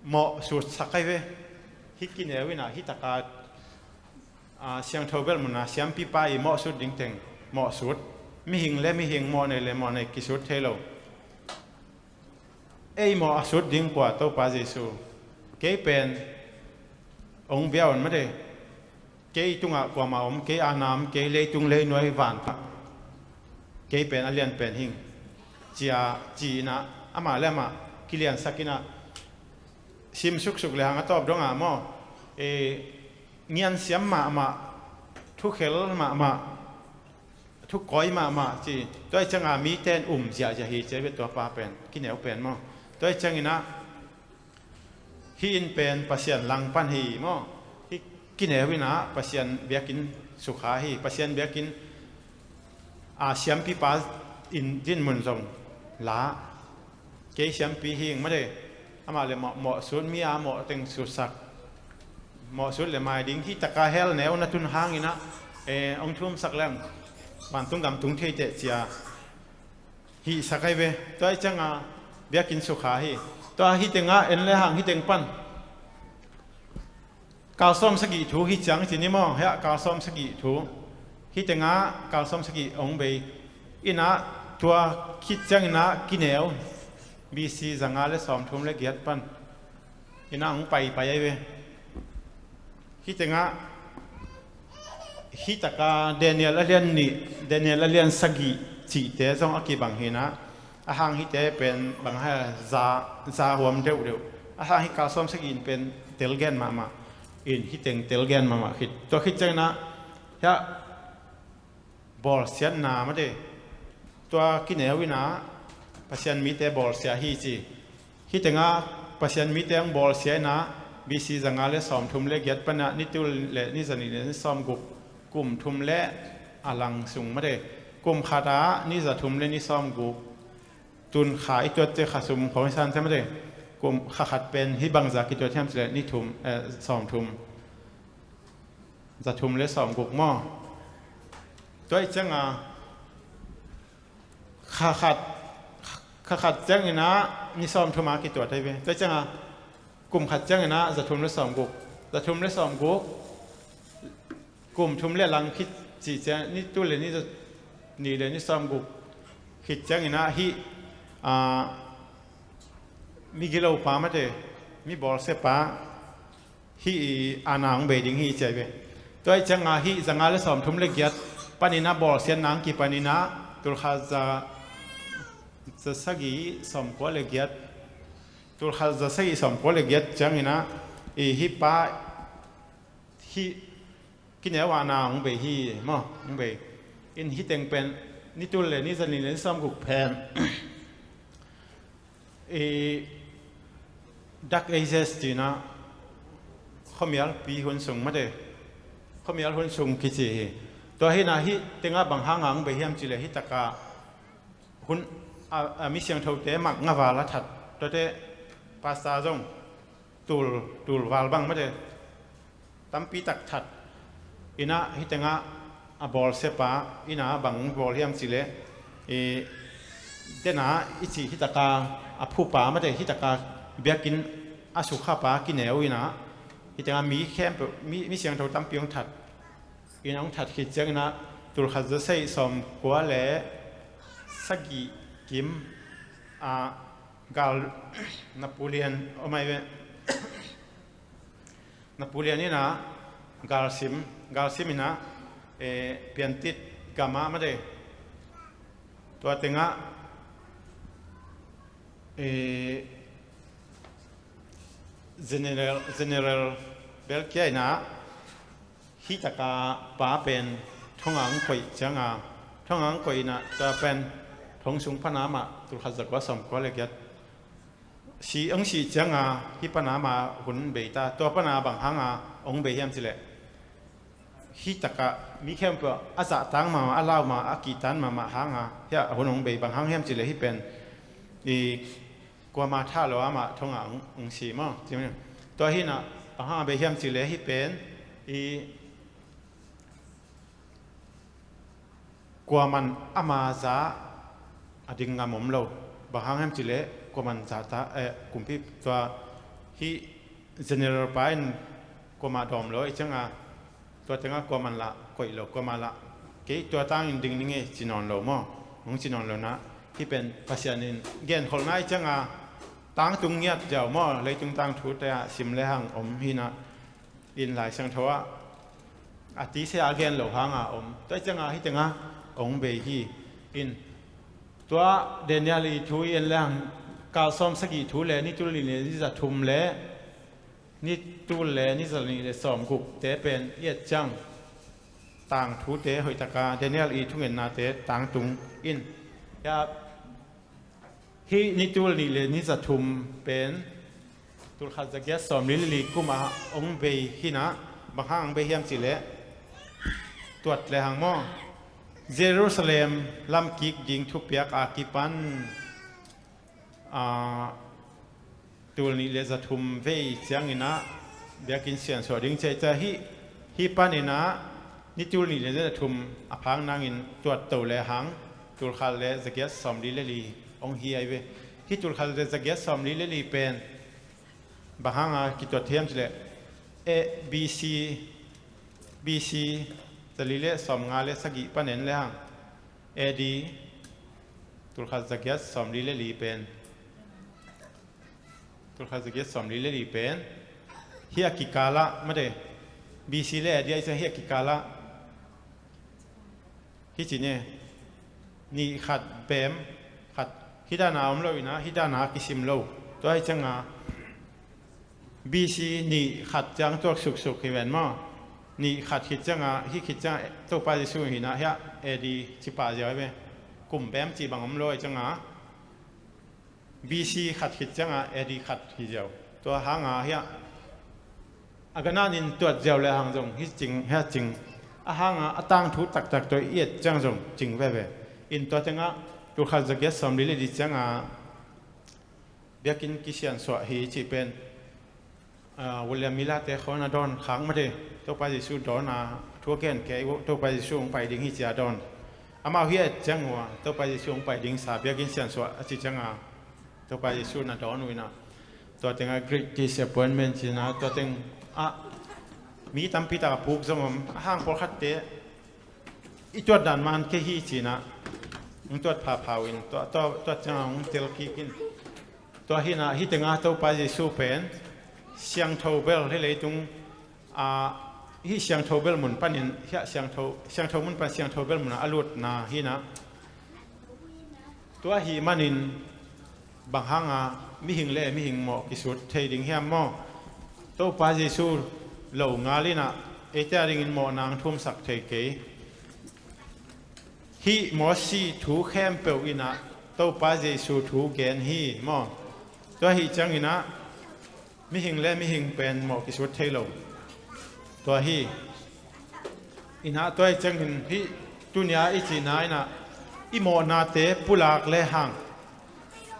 Mawh sutsak ai ve. Hih kineu inah hih taka, a, siangtho bel munah siampipa i mawh sut ding teng mawh sut. Mihing le mihing, mawh nei le mawh nei kisut thei lo. Ei mawh a sut ding kua, Topa Jesu? Kei pen ong bia un mate. Kei tungah kuamah om, kei ana om, kei leitung leinuai van pah. Kei pen a lian pen hing. Cia ci inah amah le amah kiliansak inah sim suksuk le hang a tawp dongah maw, e, ngiansiam mahmah, thukhel mahmah, thukawi mahmah ci. Tua i cianga mite in um ziahziah hi ci ai ve tua pa pen, kineu pen maw. Tua i cianginah hih inn pen Pasian langpan hi maw. Hih kineu inah Pasian biakinn sukha hi, Pasian biakinn a siampipa in dinmun zong la. Kei siampi hing mate. Amah le mawh, mawh sut mi a mawh teng sutsak. Mawh sut le mai ding hih taka hell neu na tun hanginah, e, ong thumsak leng vantung gam tung thei teh cia. Hihsak ai ve. Tua i cianga biakinn sukha hi. Tua hih tengah en le hang hih teng pan kalsawm sagih thu hi ciang ci ni maw, hiah kalsawm sagih thu. Hih tengah kalsawm sagih ong bei. Inah tua khit cianginah kineu B C zanga le sawmthum le giat pan inah ong paipai ai ve. Hih tengah hih taka Daniel a lian nih, Daniel a lian sagih cihte zong a kibang hinah. A hang hihte pen bang hai za, za huam deuhdeuh. A hang hih kal sawm sagih in pen tel gen mahmah in, hih teng tel gen mahmah khit. Tua khit ciangin ah hiah bawlsiatna mate, tua kineu in ah Pasian mite bawlsia hi ci. Hih tengah Pasian mite hong bawlsia in ah B C za nga le sawmthum le giat panin ah ni tul le ni za nih le ni sawmguk, kum thum le a lang sung mate, kum khat ah ni za thum le ni sawmguk, tun kha i tuat ciang kha sum khawng i san ciang mate, kum kha khat pen hih bangzah kituat hiam cih leh ni thum, eh, sawmthum, za thum le sawmguk maw? Tua ahih ciangin kha khat, kha khat ciangin ah ni sawmthum a kituat hi ve. Tua ahih ciangin kum khat ciangin ah za thum le sawmguk, za thum le sawmguk, kum thum le lang khit cih ciang, ni tul le ni za nih le ni sawmguk khit ciangin ah hih, ah, mi gilo pa mate, mi bawlsia pa, hih i ana hong bei ding hi ci hi ve. Tua ahih ciangin hih za nga le sawmthum le giat panin ah bawlsiatna hong kipanin ah tul khat za, za sagih sawmkua le giat, tul khat za sagih sawmkua le giat ciangin ah i hih pa, hih kineu ana hong bei hi maw, hong bei. In hih teng pen ni tul le ni za nih le ni sawmguk pen i Dark Ages ci-in ah khuamialpi hun sung mate, khuamial hun sung kici hi. Tua hi-in ah hih tengah bang hanga hong bei hiam cih leh hih takah hun a, a mi siangthote mak nga val a that, tuate pastor zong tul, tul val bang mate tampi tak that in ah hih tengah a bawlsia pa in ah bang bawl hiam cih leh i dena i cih hih taka a phupa mate, hih taka biakinn a sukha pa kineu in ah hih tengah mi khempeuh, mi, mi siangtho tampi hong that in ah, hong that khit ciangin ah tul khat za sagih sawmkua le sagih kim ah gal Napoleon om hi ve. Napoleon in ah galsim, galsim in ah, eh, piantit gam ah mate, tua tengah, eh, general, general bel kia in ah hih taka pa pen thong ah hong koih ciangin, thong ah hong koih in ah tua pen thong sung pana mah tul khat za kua sawmkua le giat si, hong sih ciangin hih pana mah hun bei ta. Tua pana bang hanga hong bei hiam cih leh hih takah mi khempeuh a zahtak mahmah, a lau mahmah, a kihtan mahmah hanga hiah hun hong bei. Bang hang hiam cih leh hih pen i kuama thah lo a mah thong ah hong, hong si maw. Tua hi-in ah bang hanga bei hiam cih leh hih pen i kuaman ama za a ding ngam om lo. Bang hang hiam cih leh kuaman zahtak, eh, kumpi tua hih general pa in kuamah dawm lo ahih ciangin tua tengah kuaman lah koih lo, kuama lah kei tua tangin ding ning e ci nawn lo maw. Hong ci nawn lo in ah hih pen Pasian in genkholhna ahih ciangin tangtung ngiat ziau maw, leitung tangthu te ah sim le hang om hi-in ah in Lai Siangtho ah a tise a gen lo hanga om. Tua ahih ciangin hih tengah hong bei hi. In tua Daniel i thu i en le hang kal sawm sagih thu le ni tul nih le ni za thum le ni tul le ni za nih le sawmguk te pen i et ciang tangthute hoihtaka Daniel i thungennate tangtung in. Hih ni tul nih le ni za thum pen tul khat za giat sawmli le li kum ah hong bei hi-in ah bang hang hong bei hiam cih leh tuat le hang maw, Jerusalem lamkik ding thupiak a kipan, ah, tul nih le za thum vei ciangin ah biakinn siansuah ding ci hi. Hih, hih panin ah ni tul nih le za thum a phak nangin tuat to le hang tul khat le za giat sawmli le li hong hi hi ve. Hih tul khat le za giat sawmli le li pen bang hanga kituat hiam cih leh, eh, B C, B C za li le sawmnga le sagih panin le hang A D tul khat za giat sawmli le li pen, tul khat za giat sawmli le li pen hih a kikal ah mate, B C le A D ahih ciang hih a kikal ah hih ci ni, nih khat bem khat hih dan a om lo in ah hih dan a kisim lo. Tua ahih ciangin B C nih khat ciang tuak suksuk hi ven maw? Nih khat khit ciangah, hih khit ciangah Topa Jesu hinah hiah A D ci pah ziau hi ve. Kum bem cih bang om lo hi ciangah B C khat khit ciangah A D khat hi ziau. Tua hangah hiah a gananin tuat ziau le hang zong hi cing, hiah cing. A hangah a tangthu taktak tawh i et ciang zong cing veve. In tua tengah tulkhat zagiat sawmli le li ciangah biakinn kisiansuah hi cih pen, ah, William Miller te khawng a dawn khak mate, Topa Jesu dawn a thu a gen kei uh, Topa Jesu hong pai ding hi cia dawn. Amau hi a et ciang uh a, Topa Jesu hong pai ding sa biakinn siansuah a ci cianga, Topa Jesu na dawn uh inah, tua tengah great disappointment cina, tua teng ah mi tampi tak a puk zong om, a hang pawlkhatte i tuat dan man kei hi cinah, hong tuat phapha uh in, tua, tua, tuat ciangah hong tel kik in. Tua hinah, hih tengah Topa Jesu pen siangtho bel, hih leitung, ah, hih siangtho bel mun panin, hiah siangtho, siangtho mun pan siangtho bel munah a lutna hinah. Tua hih manin bang hanga mihing le mihing mawh kisut thei ding hiam maw? Topa Jesu lo ngal inah eite a dingin mawhna hong thumsak thei kei. Hih Mosi thu khempeuh inah Topa Jesu thu gen hi maw? Tua hih cianginah mihing le mihing pen mawh kisut thei lo. Tua hi. Inah tua hih ciangin hih tunia i cihna inah i mawhnate pulak le hang,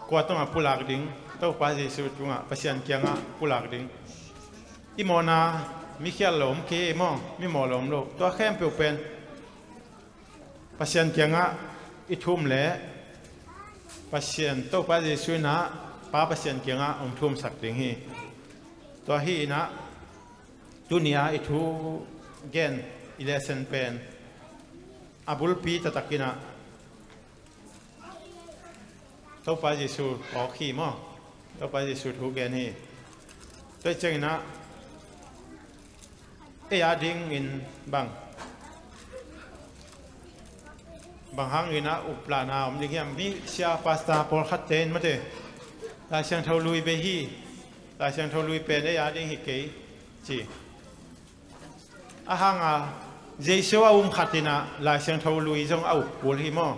kua tungah pulak ding? Topa Jesu tungah, Pasian kiangah pulak ding. I mawhna mikhial lo om kei maw? Mi mawh lo om lo. Tua khempeuh pen Pasian kiangah i thum le Pasian Topa Jesu inah Pa Pasian kiangah hong thumsak ding hi. Tua hi inah tunia i thu gen, i lesson pen a bulpi taktak inah Topa Jesu tawk hi maw? Topa Jesu thu gen hi. Tua cianginah ei a dingin bang, bang hangin a uplahna om ding hiam? Mi sia pasta pawlkhatte in mate, Lai Siangtho lui bei hi, Lai Siangtho lui pen ei a ding hi kei ci. A hanga Jesu a um khat inah Lai Siangtho lui zong a up kul hi maw?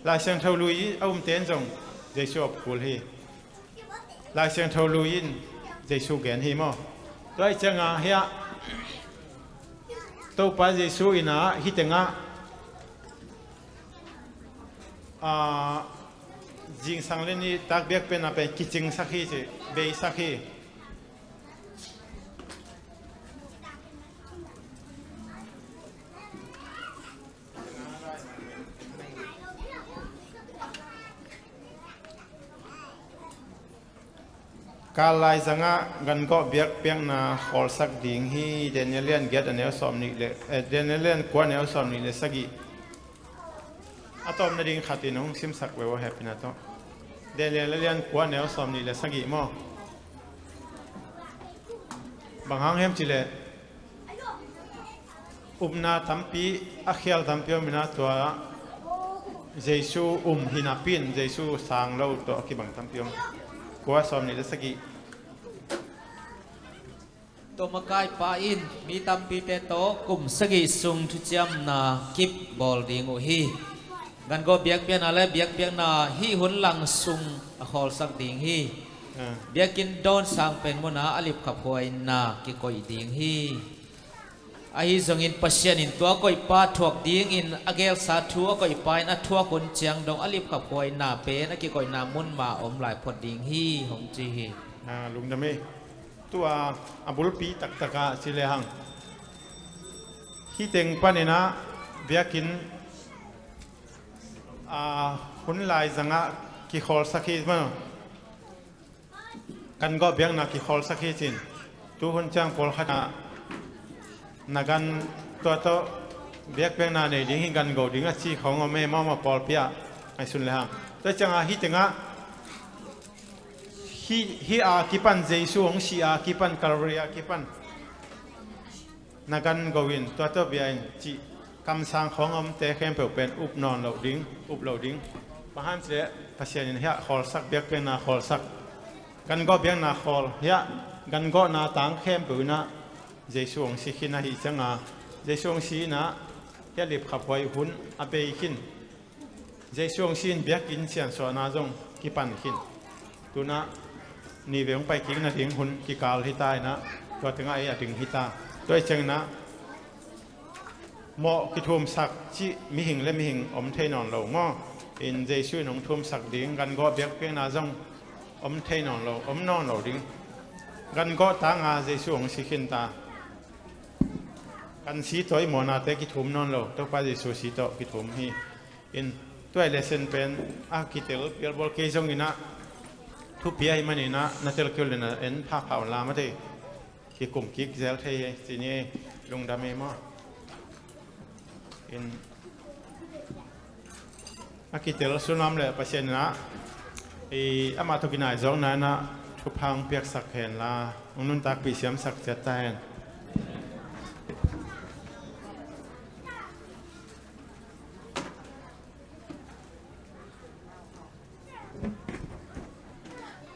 Lai Siangtho lui a umte in zong Jesu a up kul hi. Lai Siangtho lui in Jesu gen hi maw? Tua hi cianga hiah Topa Jesu inah hih tengah, ah, zingsang le nitak biakpiakna pen kicingsak hi ci, beisak hi. Kal laizangah gangawh biakpiakna khawlsak ding hi. Daniel lian giat a neu sawm nih le, eh, Daniel lian kua neu sawm nih le sagih. A tawpna ding khatin hong simsak ve uh a hehpihna tawh. Daniel lian kua neu sawm nih le sagih maw? Bang hang hiam cileh upna tampi, a khial tampi om inah tua Jesu um hi napi in Jesu sang lo tawh a kibang tampi om. Kua sawm nih le sagih. Tua makaipa in mi tampite tawh kum sagih sung thuciamna kip bawl ding uh hi. Gangawh biakpiakna le biakpiakna hih hun lang sung a khawlsak ding hi. Ah. Biakinn dawn sang pen munah a lipkhaphuaina kikoih ding hi. Ahi zongin Pasian in tua koihpa thuak dingin a gelsa thu a koihpa in a thuak hun ciang dong a lipkhaphuaina pen a kikoihna mun mah om lai phot ding hi hong ci hi. Ah, lungdam hi. Tua a bulpi taktakah ci lehang, hih teng paninah biakinn, ah, hun laizangah kikhawlsak hi maw? Gangawh biakna kikhawlsak hi cin. Tuhun ciang pawlkhatah na gan tua tawh biakpiakna nei ding hi, gan go ding a ci khawng om e, mawmaw pawlpi ah ngaihsun lehang. Tua ciangah hih tengah hih, hih a kipan, Jesu hong sih a kipan, Calvary a kipan na gan go in, tua tawh bia in cih kamsang khawng a omte khempeuh pen up nawn loh ding, up loh ding. Bang hang hiam cileh Pasian in hiah khawlsak, biakpiakna khawlsak, gangawh biakna khawl, hiah Gangawhna tang khempeuh inah Jesu hong si khin ahih cianga, Jesu hong si inah hia lipkhaphuai hun a bei khin. Jesu hong si in biakinn siansuahna zong kipan khin. Tunah nihvei hong pai kik nading hun kikal hita inah, tua tengah ei a ding hita. Tua i cianginah mawh kithumsak cih mihing le mihing om thei nawn lo maw? In Jesu in hong thumsak ding, gangawh biakpiakna zong om thei nawn lo, om nawn lo ding. Gangawh tanga Jesu hong si khinta. Kan si tawh i mawhnate kithum nawn lo, Topa Jesu si tawh kithum hi. In tua i lesson pen a kitel pialbawl kei zonginah thupi ahih maninah na tel kei uh le na en phapha un la mate. Kikum kik zel thei hi, ci ni ei, lungdam ei maw? In a kitel sunam le Pasian inah i amah tawh kinai zawkna inah thupha hong piaksak henla, hong nuntakpih siamsak ciat ta hen.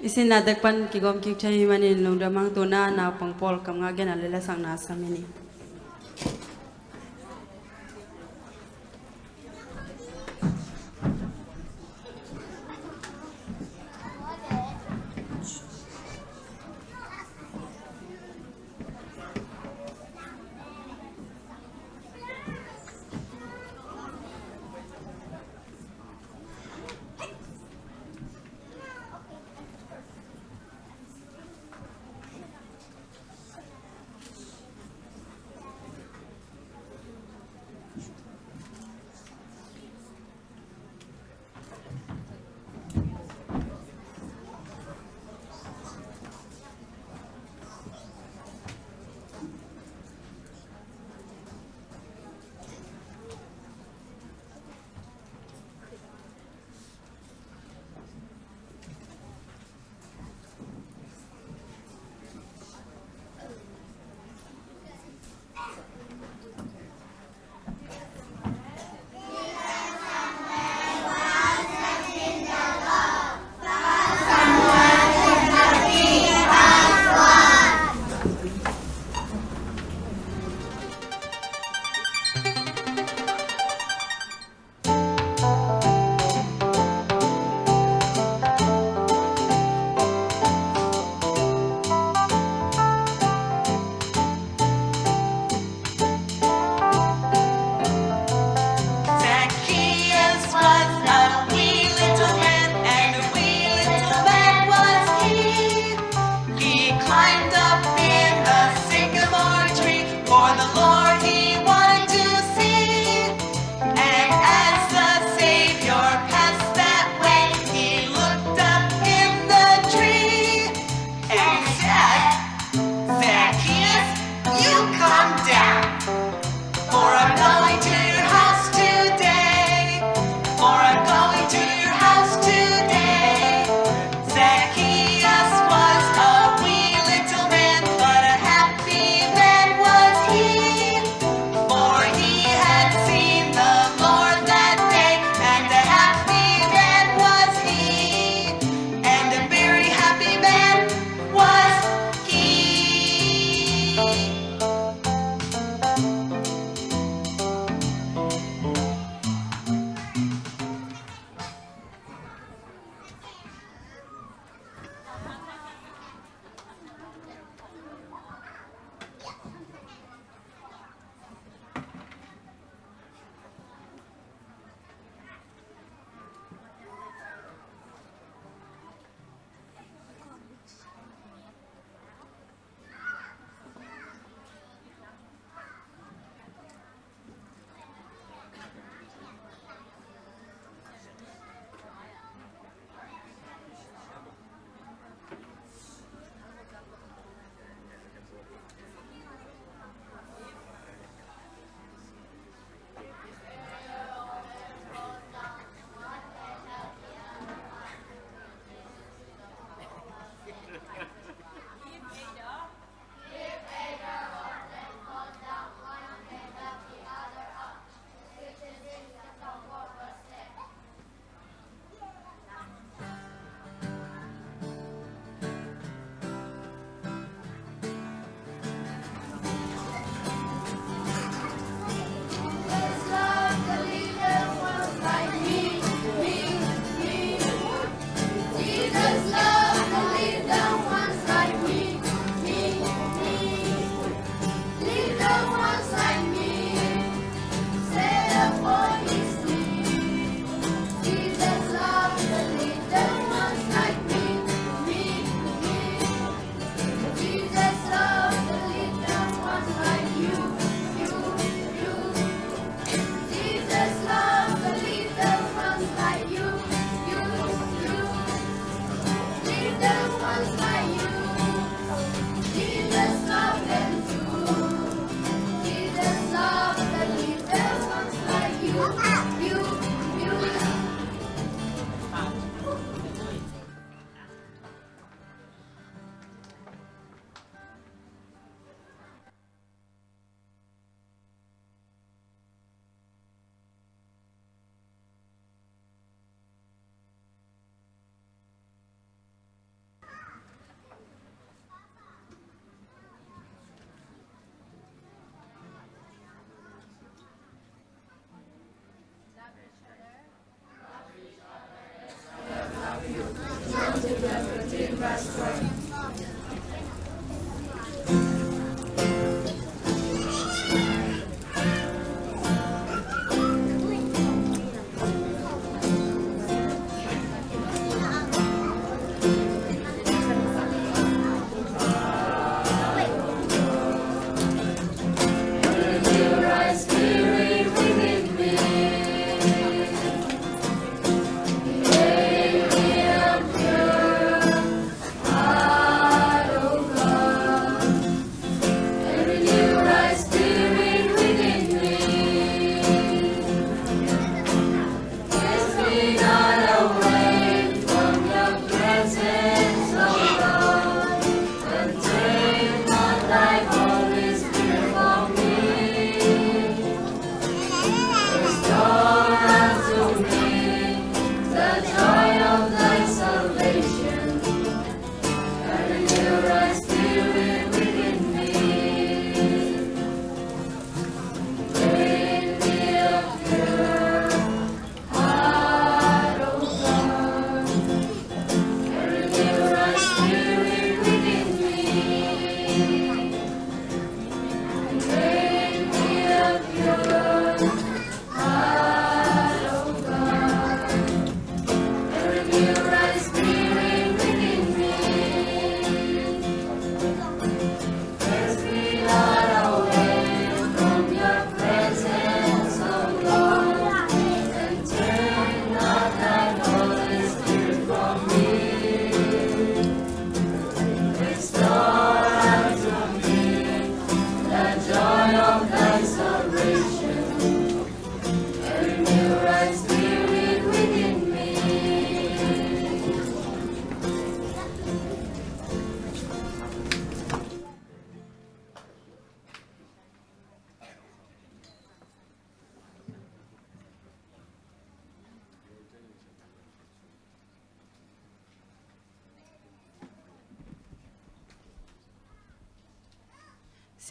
I sinna dek pan kigawm kik thei hi manin lungdam hang. Tuna naupang pawl kam nga gena le lasakna sam hi ni.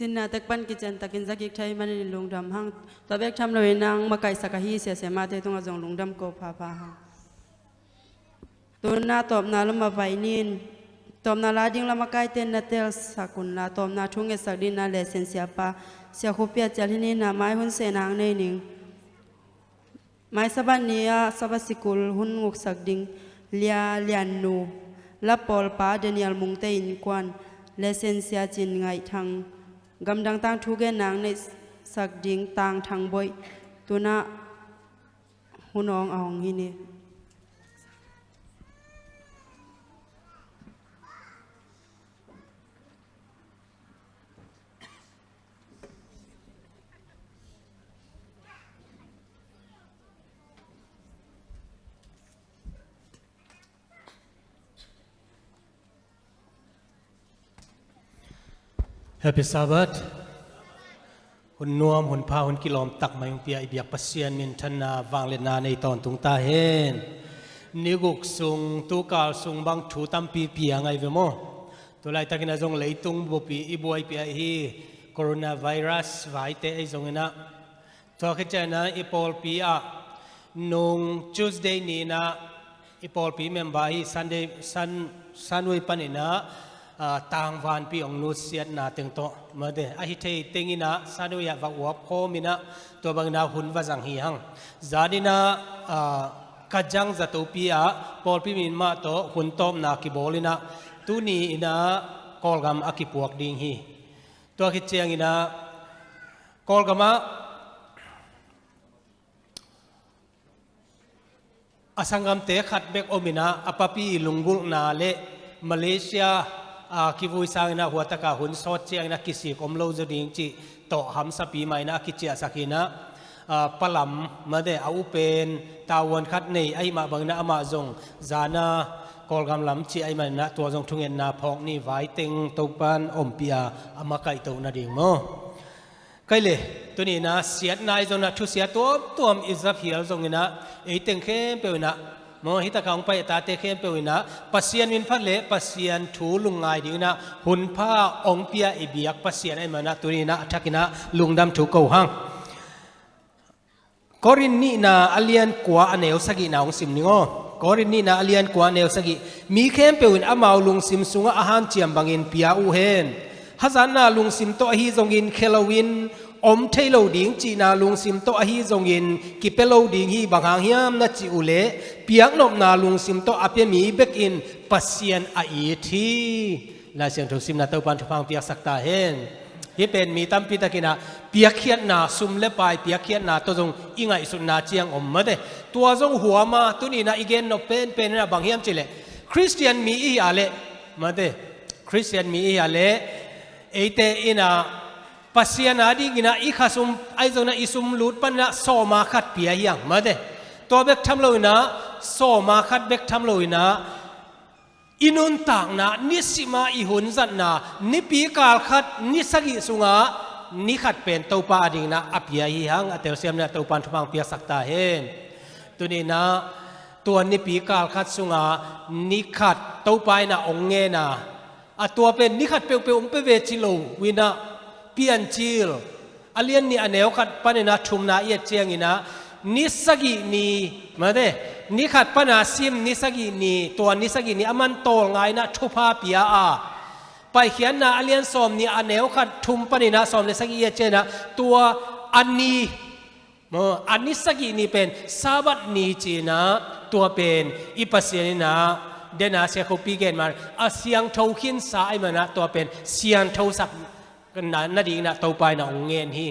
Sinna tek pan kician takin zakik thei manin lungdam hang. Tua bek tham loin nang makaihsak ahi siasia mate tungah zong lungdam ko phapha hang. Tuna tawpna lam a vai nin, tawpna la ding lam a kaite na telsak unla, tawpna thu ngetsak ding na lesen siapa, Sia Khupia Cial hi nina mai hun se nang nei ning. Mai Sabat ni-ah Sabat sikul hun nguksak ding Lia Liannu, lapawlpa Daniel Mungte innkuan, lesen sia Cin Ngaih Thang, gamdang tangthu gen nang neihsak ding Tang Thang Boih, tuna hun awng a hong hi ni. Happy Sabbath. Hun nuam, hun pha, hun kilawm tak mai hong pia i biak Pasian minthanna vangliatna nei tawntung ta hen. Ni guk sung, tukal sung bang thu tampi pia ngai ve maw? Tulaitakin a zong leitung bupi i buaipih ahi coronavirus vaite ahi zongin ah, tua khit ciangin ah i pawlpi ah nung Tuesday ni-in ah i pawlpi member hi Sunday, Sun, Sunway panin ah, ah, tangvanpi hong nutsiatna teng tawh, mate, ahi thei tengin ah Sunway ah va uap khawmin ah, tua bangin ah hun va zang hi hang. Zanin ah, ah, Kajang zatopi ah pawlpi mi mah tawh hun tawpna kibawlin ah, tuni-in ah Kawlgam a kipuak ding hi. Tua khit ciangin ah Kawlgam ah a sanggamte khat bek omin ah, a papi lunggulhna le Malaysia, a, kivui sangin ah huataka hun sawt ciangin ah kisik om lo zaw ding cih tawh hamsapi mah in ah a kiciahsak in ah, a, palam, mate, a upen tavuan khat nei ahi mah bangin ah amah zong zana Kawlgam lam ci ahi manin ah tua zong thungetna phawk ni. Vai teng Topan ompih a, a makaihtoh nading maw? Kai le, tuni-in ah siatna ahi zongin ah thusia tuamtuam i za phial zongin ah, ei teng khempeuh in ah, maw, hi taka hong pai a tate khempeuh in ah Pasian min phat le Pasian thu lungngai dingin ah hun pha hong pia i biak Pasian ahi manin ah tuni-in ah a thakin ah lungdam thu ko hang. Korin nihna a lian kua a neu sagihna hong sim ning aw. Korin nihna a lian kua a neu sagih. Mi khempeuh in amau lungsim sungah a hanciam bangin pia uh hen. Hazatna lungsim tawh ahi zongin khia loin, om thei lo ding cihna lungsim tawh ahi zongin kipia lo ding hi. Bang hang hiam na cih uh leh, piaknopna lungsim tawh a pia mi bekin Pasian a it hi. Lai Siangtho simna Topan thupha hong piaksak ta hen. Hih pen mi tampi takin ah piakkhiatna, sum le pai piakkhiatna tawh zong i ngaihsutna ciang om, mate. Tua zong huam a, tuni-in ah i gen nop penpen in ah bang hiam cih leh, Khristian mi i hi a leh, mate, Khristian mi i hi a leh, eite in ah Pasian a dingin ah i khasum ahi zongin ah i sum lut panin ah sawma khat pia hi hang, mate. Tua bek tham loin ah, sawma khat bek tham loin ah, i nuntakna, nisima i hun zatna, nipi kal khat ni sagih sungah ni khat pen Topa a dingin ah a pia hi hang, a telsiam ni-in ah Topan thupha hong piaksak ta hen. Tuni-in ah tua nipi kal khat sungah ni khat Topa in ah hong ngen a, a tua pen ni khat peuhpeuh hong pia ve ci lo-in ah, Piancil a lian nih a neu khat panin ah thumna i et ciangin ah, ni sagih ni, mate, ni khat pana sim ni sagih ni, tua ni sagih ni a man tawlnga-in ah thupha pia a, Paikhiatna a lian sawm nih a neu khat thum panin ah sawm le sagih i et ciangin ah, tua a ni Maw, a ni sagih ni pen Sabbath ni ci-in ah, tua pen i Pasian in ah, den a siakhopi gen mah a siangtho khinsa ahih manin ah tua pen siangthosak na, nadingin ah Topa in ah hong ngen hi.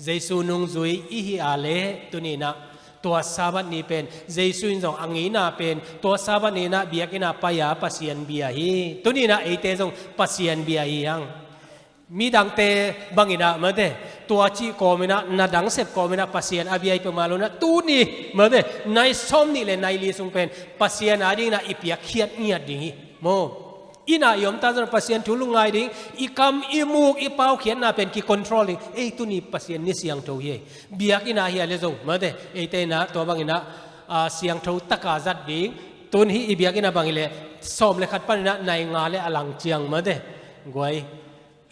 Jesu nungzui i hih a leh tuni-in ah tua Sabbath ni pen Jesu in zong a ngeina pen tua Sabbath ni-in ah biakinn ah pai-a Pasian bia hi. Tuni-in ah eite zong Pasian bia hi hang. Midangte bangin ah mate, tua cih kawmin ah, na dang sep kawmin ah Pasian a bia hi peuhmah lo-in ah, tuni mate, nai sawmnih le nai li sung pen Pasian adingin ah i piakkhiat ngiat ding hi. Maw, inn ah i om ta zong Pasian thu lungngai ding, i kam, i muk, i paukhiatna pen ki-control ding. Ei, tuni Pasian ni siangtho hi. Biakinn ah hi a leh zong mate, eite in ah tua bangin ah, a, siangtho taka zat ding. Tun hih i biakinn ah bang hi leh sawm le khat panin ah nai nga le a lang ciang mate, guai,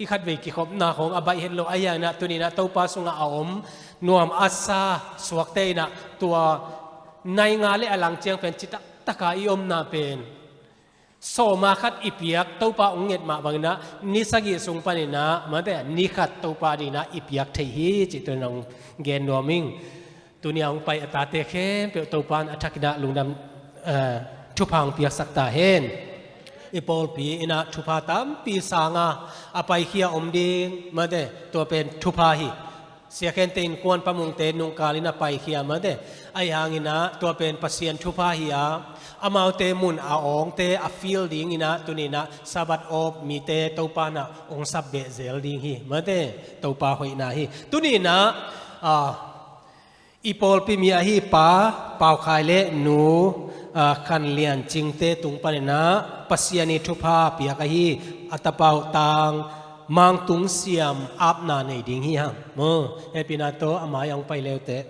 i khatvei kikhopna khawng a baih het lo, ahi hangin ah tuni-in ah Topa sungah a om nuam a sa suakte in ah tua nai nga le a lang ciang pen citak taka i omna pen sawm a khat i piak, Topa hong nget mah bangin ah ni sagih sung panin ah mate, ni khat Topa adingin ah i piak thei hi cih tuni-in ah hong gen nuam ing. Tuni-a hong pai a tate khempeuh Topa in a thakin ah lungdam, eh, thupha hong piaksak ta hen. I pawlpi in ah thupha tampi sang a, a paikhia om ding mate, tua pen thupha hi. Sia Khente innkuan Pa Mungte nungkal in a paikhia mate, ahi hangin ah tua pen Pasian thupha hi a, amaute mun a awngte a fill dingin ah tuni-in ah Sabbath off mite Topa in ah hong sap behzel ding hi mate, Topa hoihna hi. Tuni-in ah, ah, i pawlpi mi ahi Pa Pau Khai le Nu, ah, Khan Lian Cingte tung panin ah Pasian ii thupha piak ahi a tapa uh Tang Mang Tung Siam apna nei ding hi hang. Maw, hehpihna tawh a mai-ah hong pai le uh teh.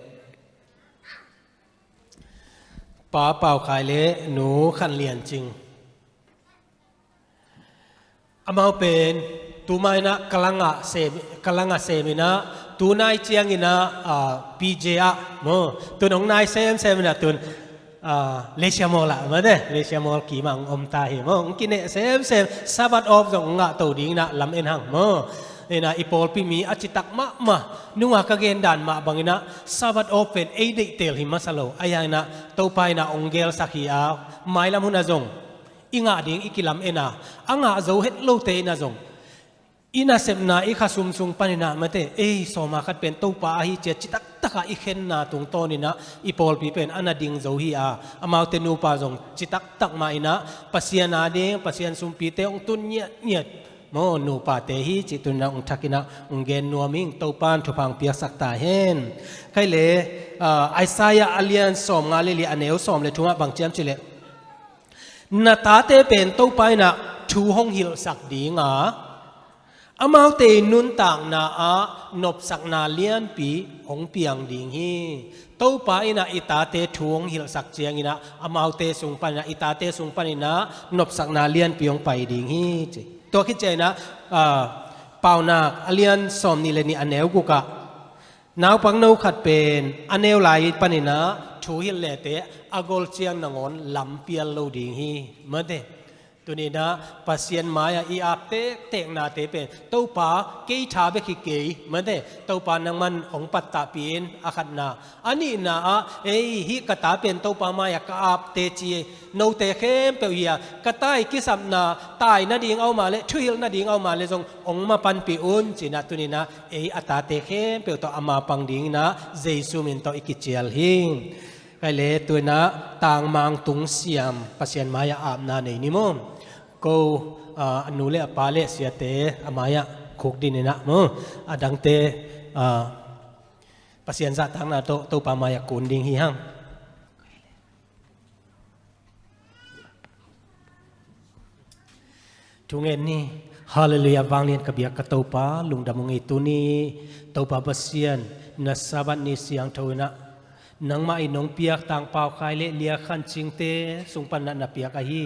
Pa Pau Khai le Nu Khan Lian Cing. Amau pen tu ma-in ah Kallang ah sem, Kallang ah sem in ah, tu nai ciangin ah, ah, P J ah, maw, tun hong nai semsem in ah tun, ah, Leisure Mall ah, mate, Leisure Mall kim ah hong om ta hi, maw, hong kineh semsem, Sabbath off zong hong ngah to dingin ah lam-en hang, maw. In ah i pawlpi mi a citak mahmah, nung a ka gen dan mah bangin ah Sabbath off pen ei deihtel hi masa lo, ahi hangin ah Topa in ah hong gelsak hi a, mailam hun ah zong i ngah ding i kilam-en a, a ngah zo het lote in ah zong i nasepna, i khasum sung panin ah mate, ei, sawm a khat pen Topa ahi ci-a citak taka i khenna tungtawnin ah i pawlpi pen a na ding zo hi a, amaute nupa zong citak tak mah in ah Pasian ading, Pasian sumpite hong tun ngiatngiat, maw, nupate hi cih tuni-in ah hong thakin ah hong gen nuam ing. Topa in thupha hong piaksak ta hen. Khai le, ah, Isaiah a lian sawmnga le li, a neu sawm le thum ah bang ci hiam cih leh, na tate pen Topa in ah thu hong hilhsak ding a, amaute ii nuntakna ah nopsakna lianpi hong piang ding hi. Topa in ah i tate thu hong hilhsak ciangin ah amaute sung panin ah, i tate sung panin ah nopsakna lianpi hong pai ding hi ci. Tua khit ciangin ah, ah, Paunak a lian sawmnih le nih, a neu guk ah, naupangno khat pen a neu lai panin ah thu hilh lete a gol ciang nangawn lam pial lo ding hi, mate. Tuni-in ah Pasian mai-ah i ap tekteknate pen, Topa, kei tha bek hi kei, mate, Topa nangman hong pattahpih in, a khatna. A nihna ah, ei, hih ka ta pen Topa mai-ah ka ap teci, note khempeuh hi a, ka tai kisapna, tai nading a om a leh, thuhilh nading a om a leh zong hong mapanpih un ci-in ah tuni-in ah ei a tate khempeuh tawh a mapang dingin ah Jesu min tawh i kicial hi. Khai le, tu-in ah Tang Mang Tung Siam Pasian mai-ah apna nei ni maw. Ko, ah, a nu le a pa le siate a mai-ah khukdin in ah maw, a dangte, ah, Pasian zahtakna tawh Topa mai-ah kun ding hi hang. Thungen ni. Halleluiah, vanglian ka biak ka Topa, lungdam ung ei tuni. Topa Pasian, na Sabbath ni siangtho in ah nangmah in nong piak Tang Pau Khai le Lia Khan Cingte sung panin ah na piak ahi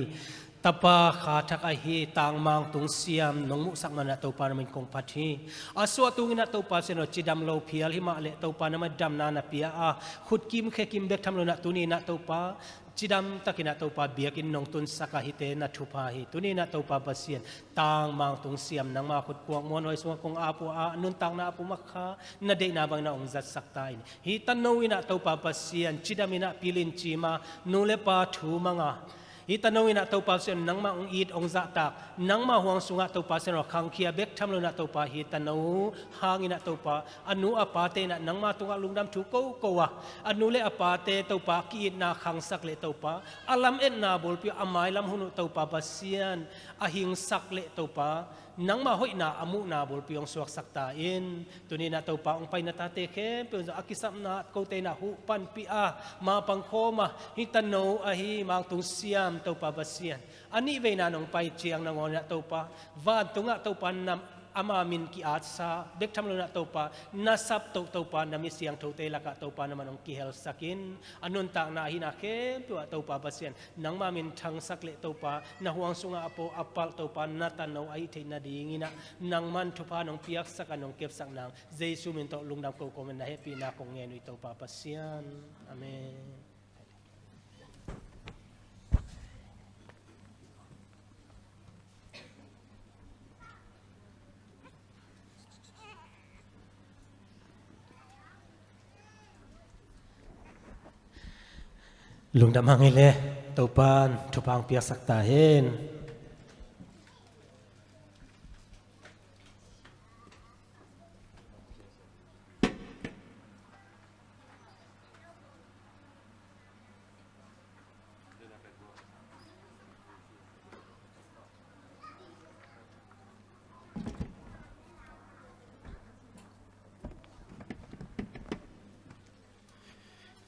Tapa kha thak ahi tangmang tung siam nong muhsak man ah Topa na min kong phat hi. A suah tungin ah Topa Pasian aw, cidam lo phial himah leh Topa na min damna na pia a, khutkim khekim bek tham lo in ah tuni in ah Topa cidam takin ah Topa biakinn nong tunsak a, hihte na thupha hi. Tuni in ah Topa Pasian, tangmang tung siam nangma khut kuak muanhuai sungah kong ap uh a, nuntakna ap uh mah kha na deihna bangin ah hong zatsak ta in. Hih tano in ah Topa Pasian cidam in ah pilin cima, nu le pa thu manga, hih tano in ah Topa Pasian nangmah hong it hong zahtak, nangmah huang sungah Topa Pasian aw, khangkhia bek tham lo in ah Topa, hih tano hangin ah Topa, a nu a pate in ah nangma tungah lungdam thu koko a, a nu le a pate Topa ki-itna khangsak leh Topa, a lametna bulpi uh, a mailam hun uh Topa Pasian a hingsak leh Topa, nangma hoihna a muhna bulpi hong suaksak ta in. Tuni in ah Topa, hong pai na tate khempeuh zong a kisapna kote in ah huh panpih a, mapang khawm a, hih tano ahi mangtung siam Topa Pasian, a nihveina nong pai ciang nangawn in ah Topa, vantungah Topa na, ama min ki-atsa bek tham lo in ah Topa, na saptoh Topa, na mi siangthote lakah Topa na man hong kihelsak in. A nuntakna ahihna khempeuh ah Topa Pasian, nangma min thangsak leh Topa, na huang sungah a po a palh Topa, na tano ahih theih nadingin ah nangman thupha nong piaksak a, nong kepsak nang Jesu min tawh lungdam ko kawmin na hehpihna kong ngen uh hi Topa Pasian. Amen. Lungdam hang hi le, Topan thupha hong piaksak ta hen.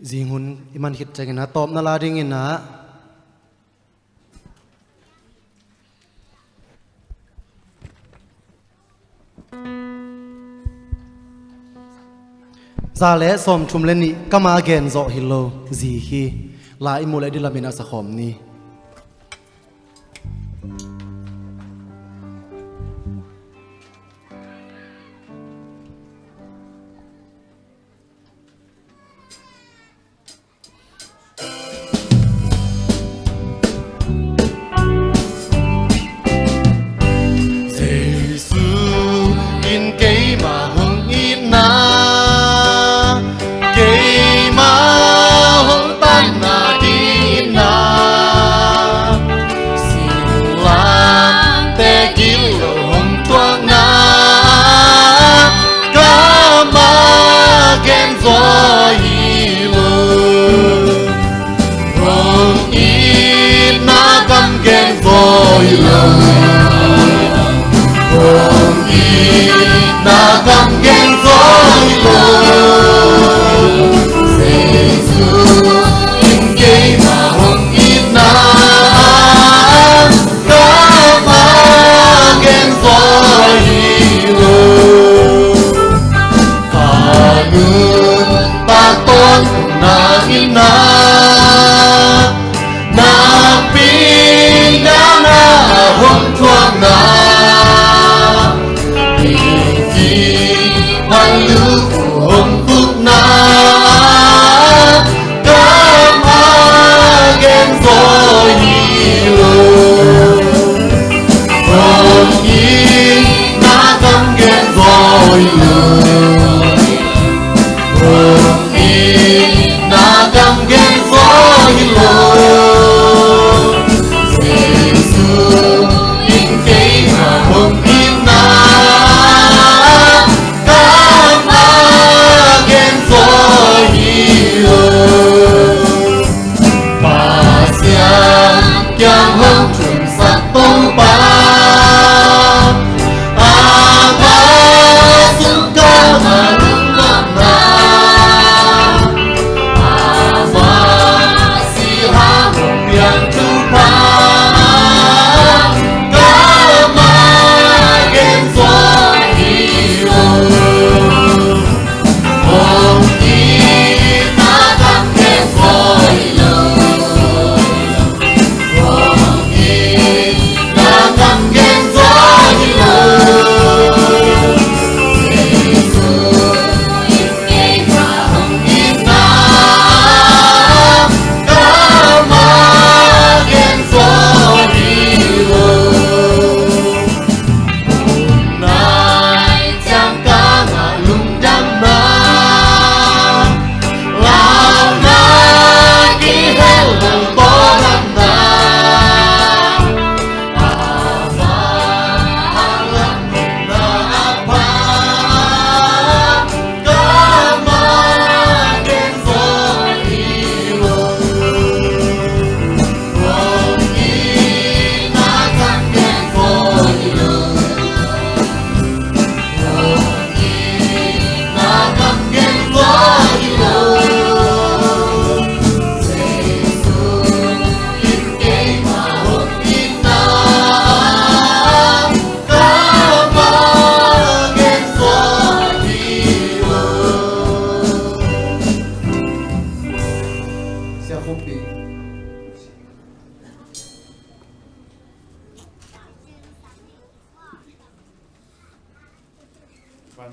Zing hun i man khit ciangin a tawpna la dingin ah za le sawmthum le nih, Kam a gen zawh hi lo, zi hi. La i muh le dilamin a sakhawm ni. Jesu in keima hong itna, keima hong panna dingin na, singlamteh gilo hong thuakna, Kam a gen zaw hi lo. Hong itna Kam gen zaw hi lo. Hong itna Kam gen zaw hi lo. Jesu in keima hong itna, Kam a gen zaw hi lo. Ka nuntak tawntung nangin na, nakpi dana hong thuakna, hong khukna, Kam a gen zaw hi lo. Hong itna Kam gen zaw hi lo. Hong itna Kam gen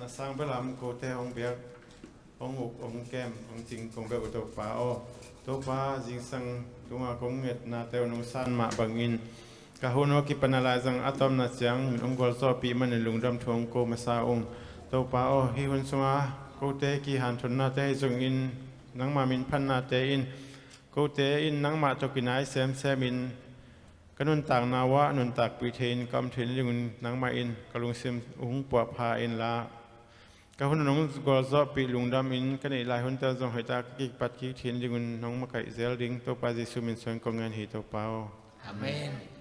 Sang belam kote hong biak, hong uk, hong kem, hong cing kong bia uh Topa aw. Topa, zingsang tunga kong ngetnate uh nong san mah bangin ka hun aw kipana laizang a tawpna ciang hong gualzawhpih manin lungdam thu hong ko masa ung. Topa aw, hih hun sunga kote kihanthunnate hi zongin nangma min phannate in kote in nangmah tawh kinai semsem in ka nuntakna uah nuntakpih thei in ka om thei nadingun nangmah in ka lungsim hong puahpha inla, ka hun nong gualzawhpih lungdam in ka neih lai hunte zong hoihtak ka kipat kik thei nadingun nong makaih zel ding Topa Jesu min suang kong ngen hi Topa aw. Amen.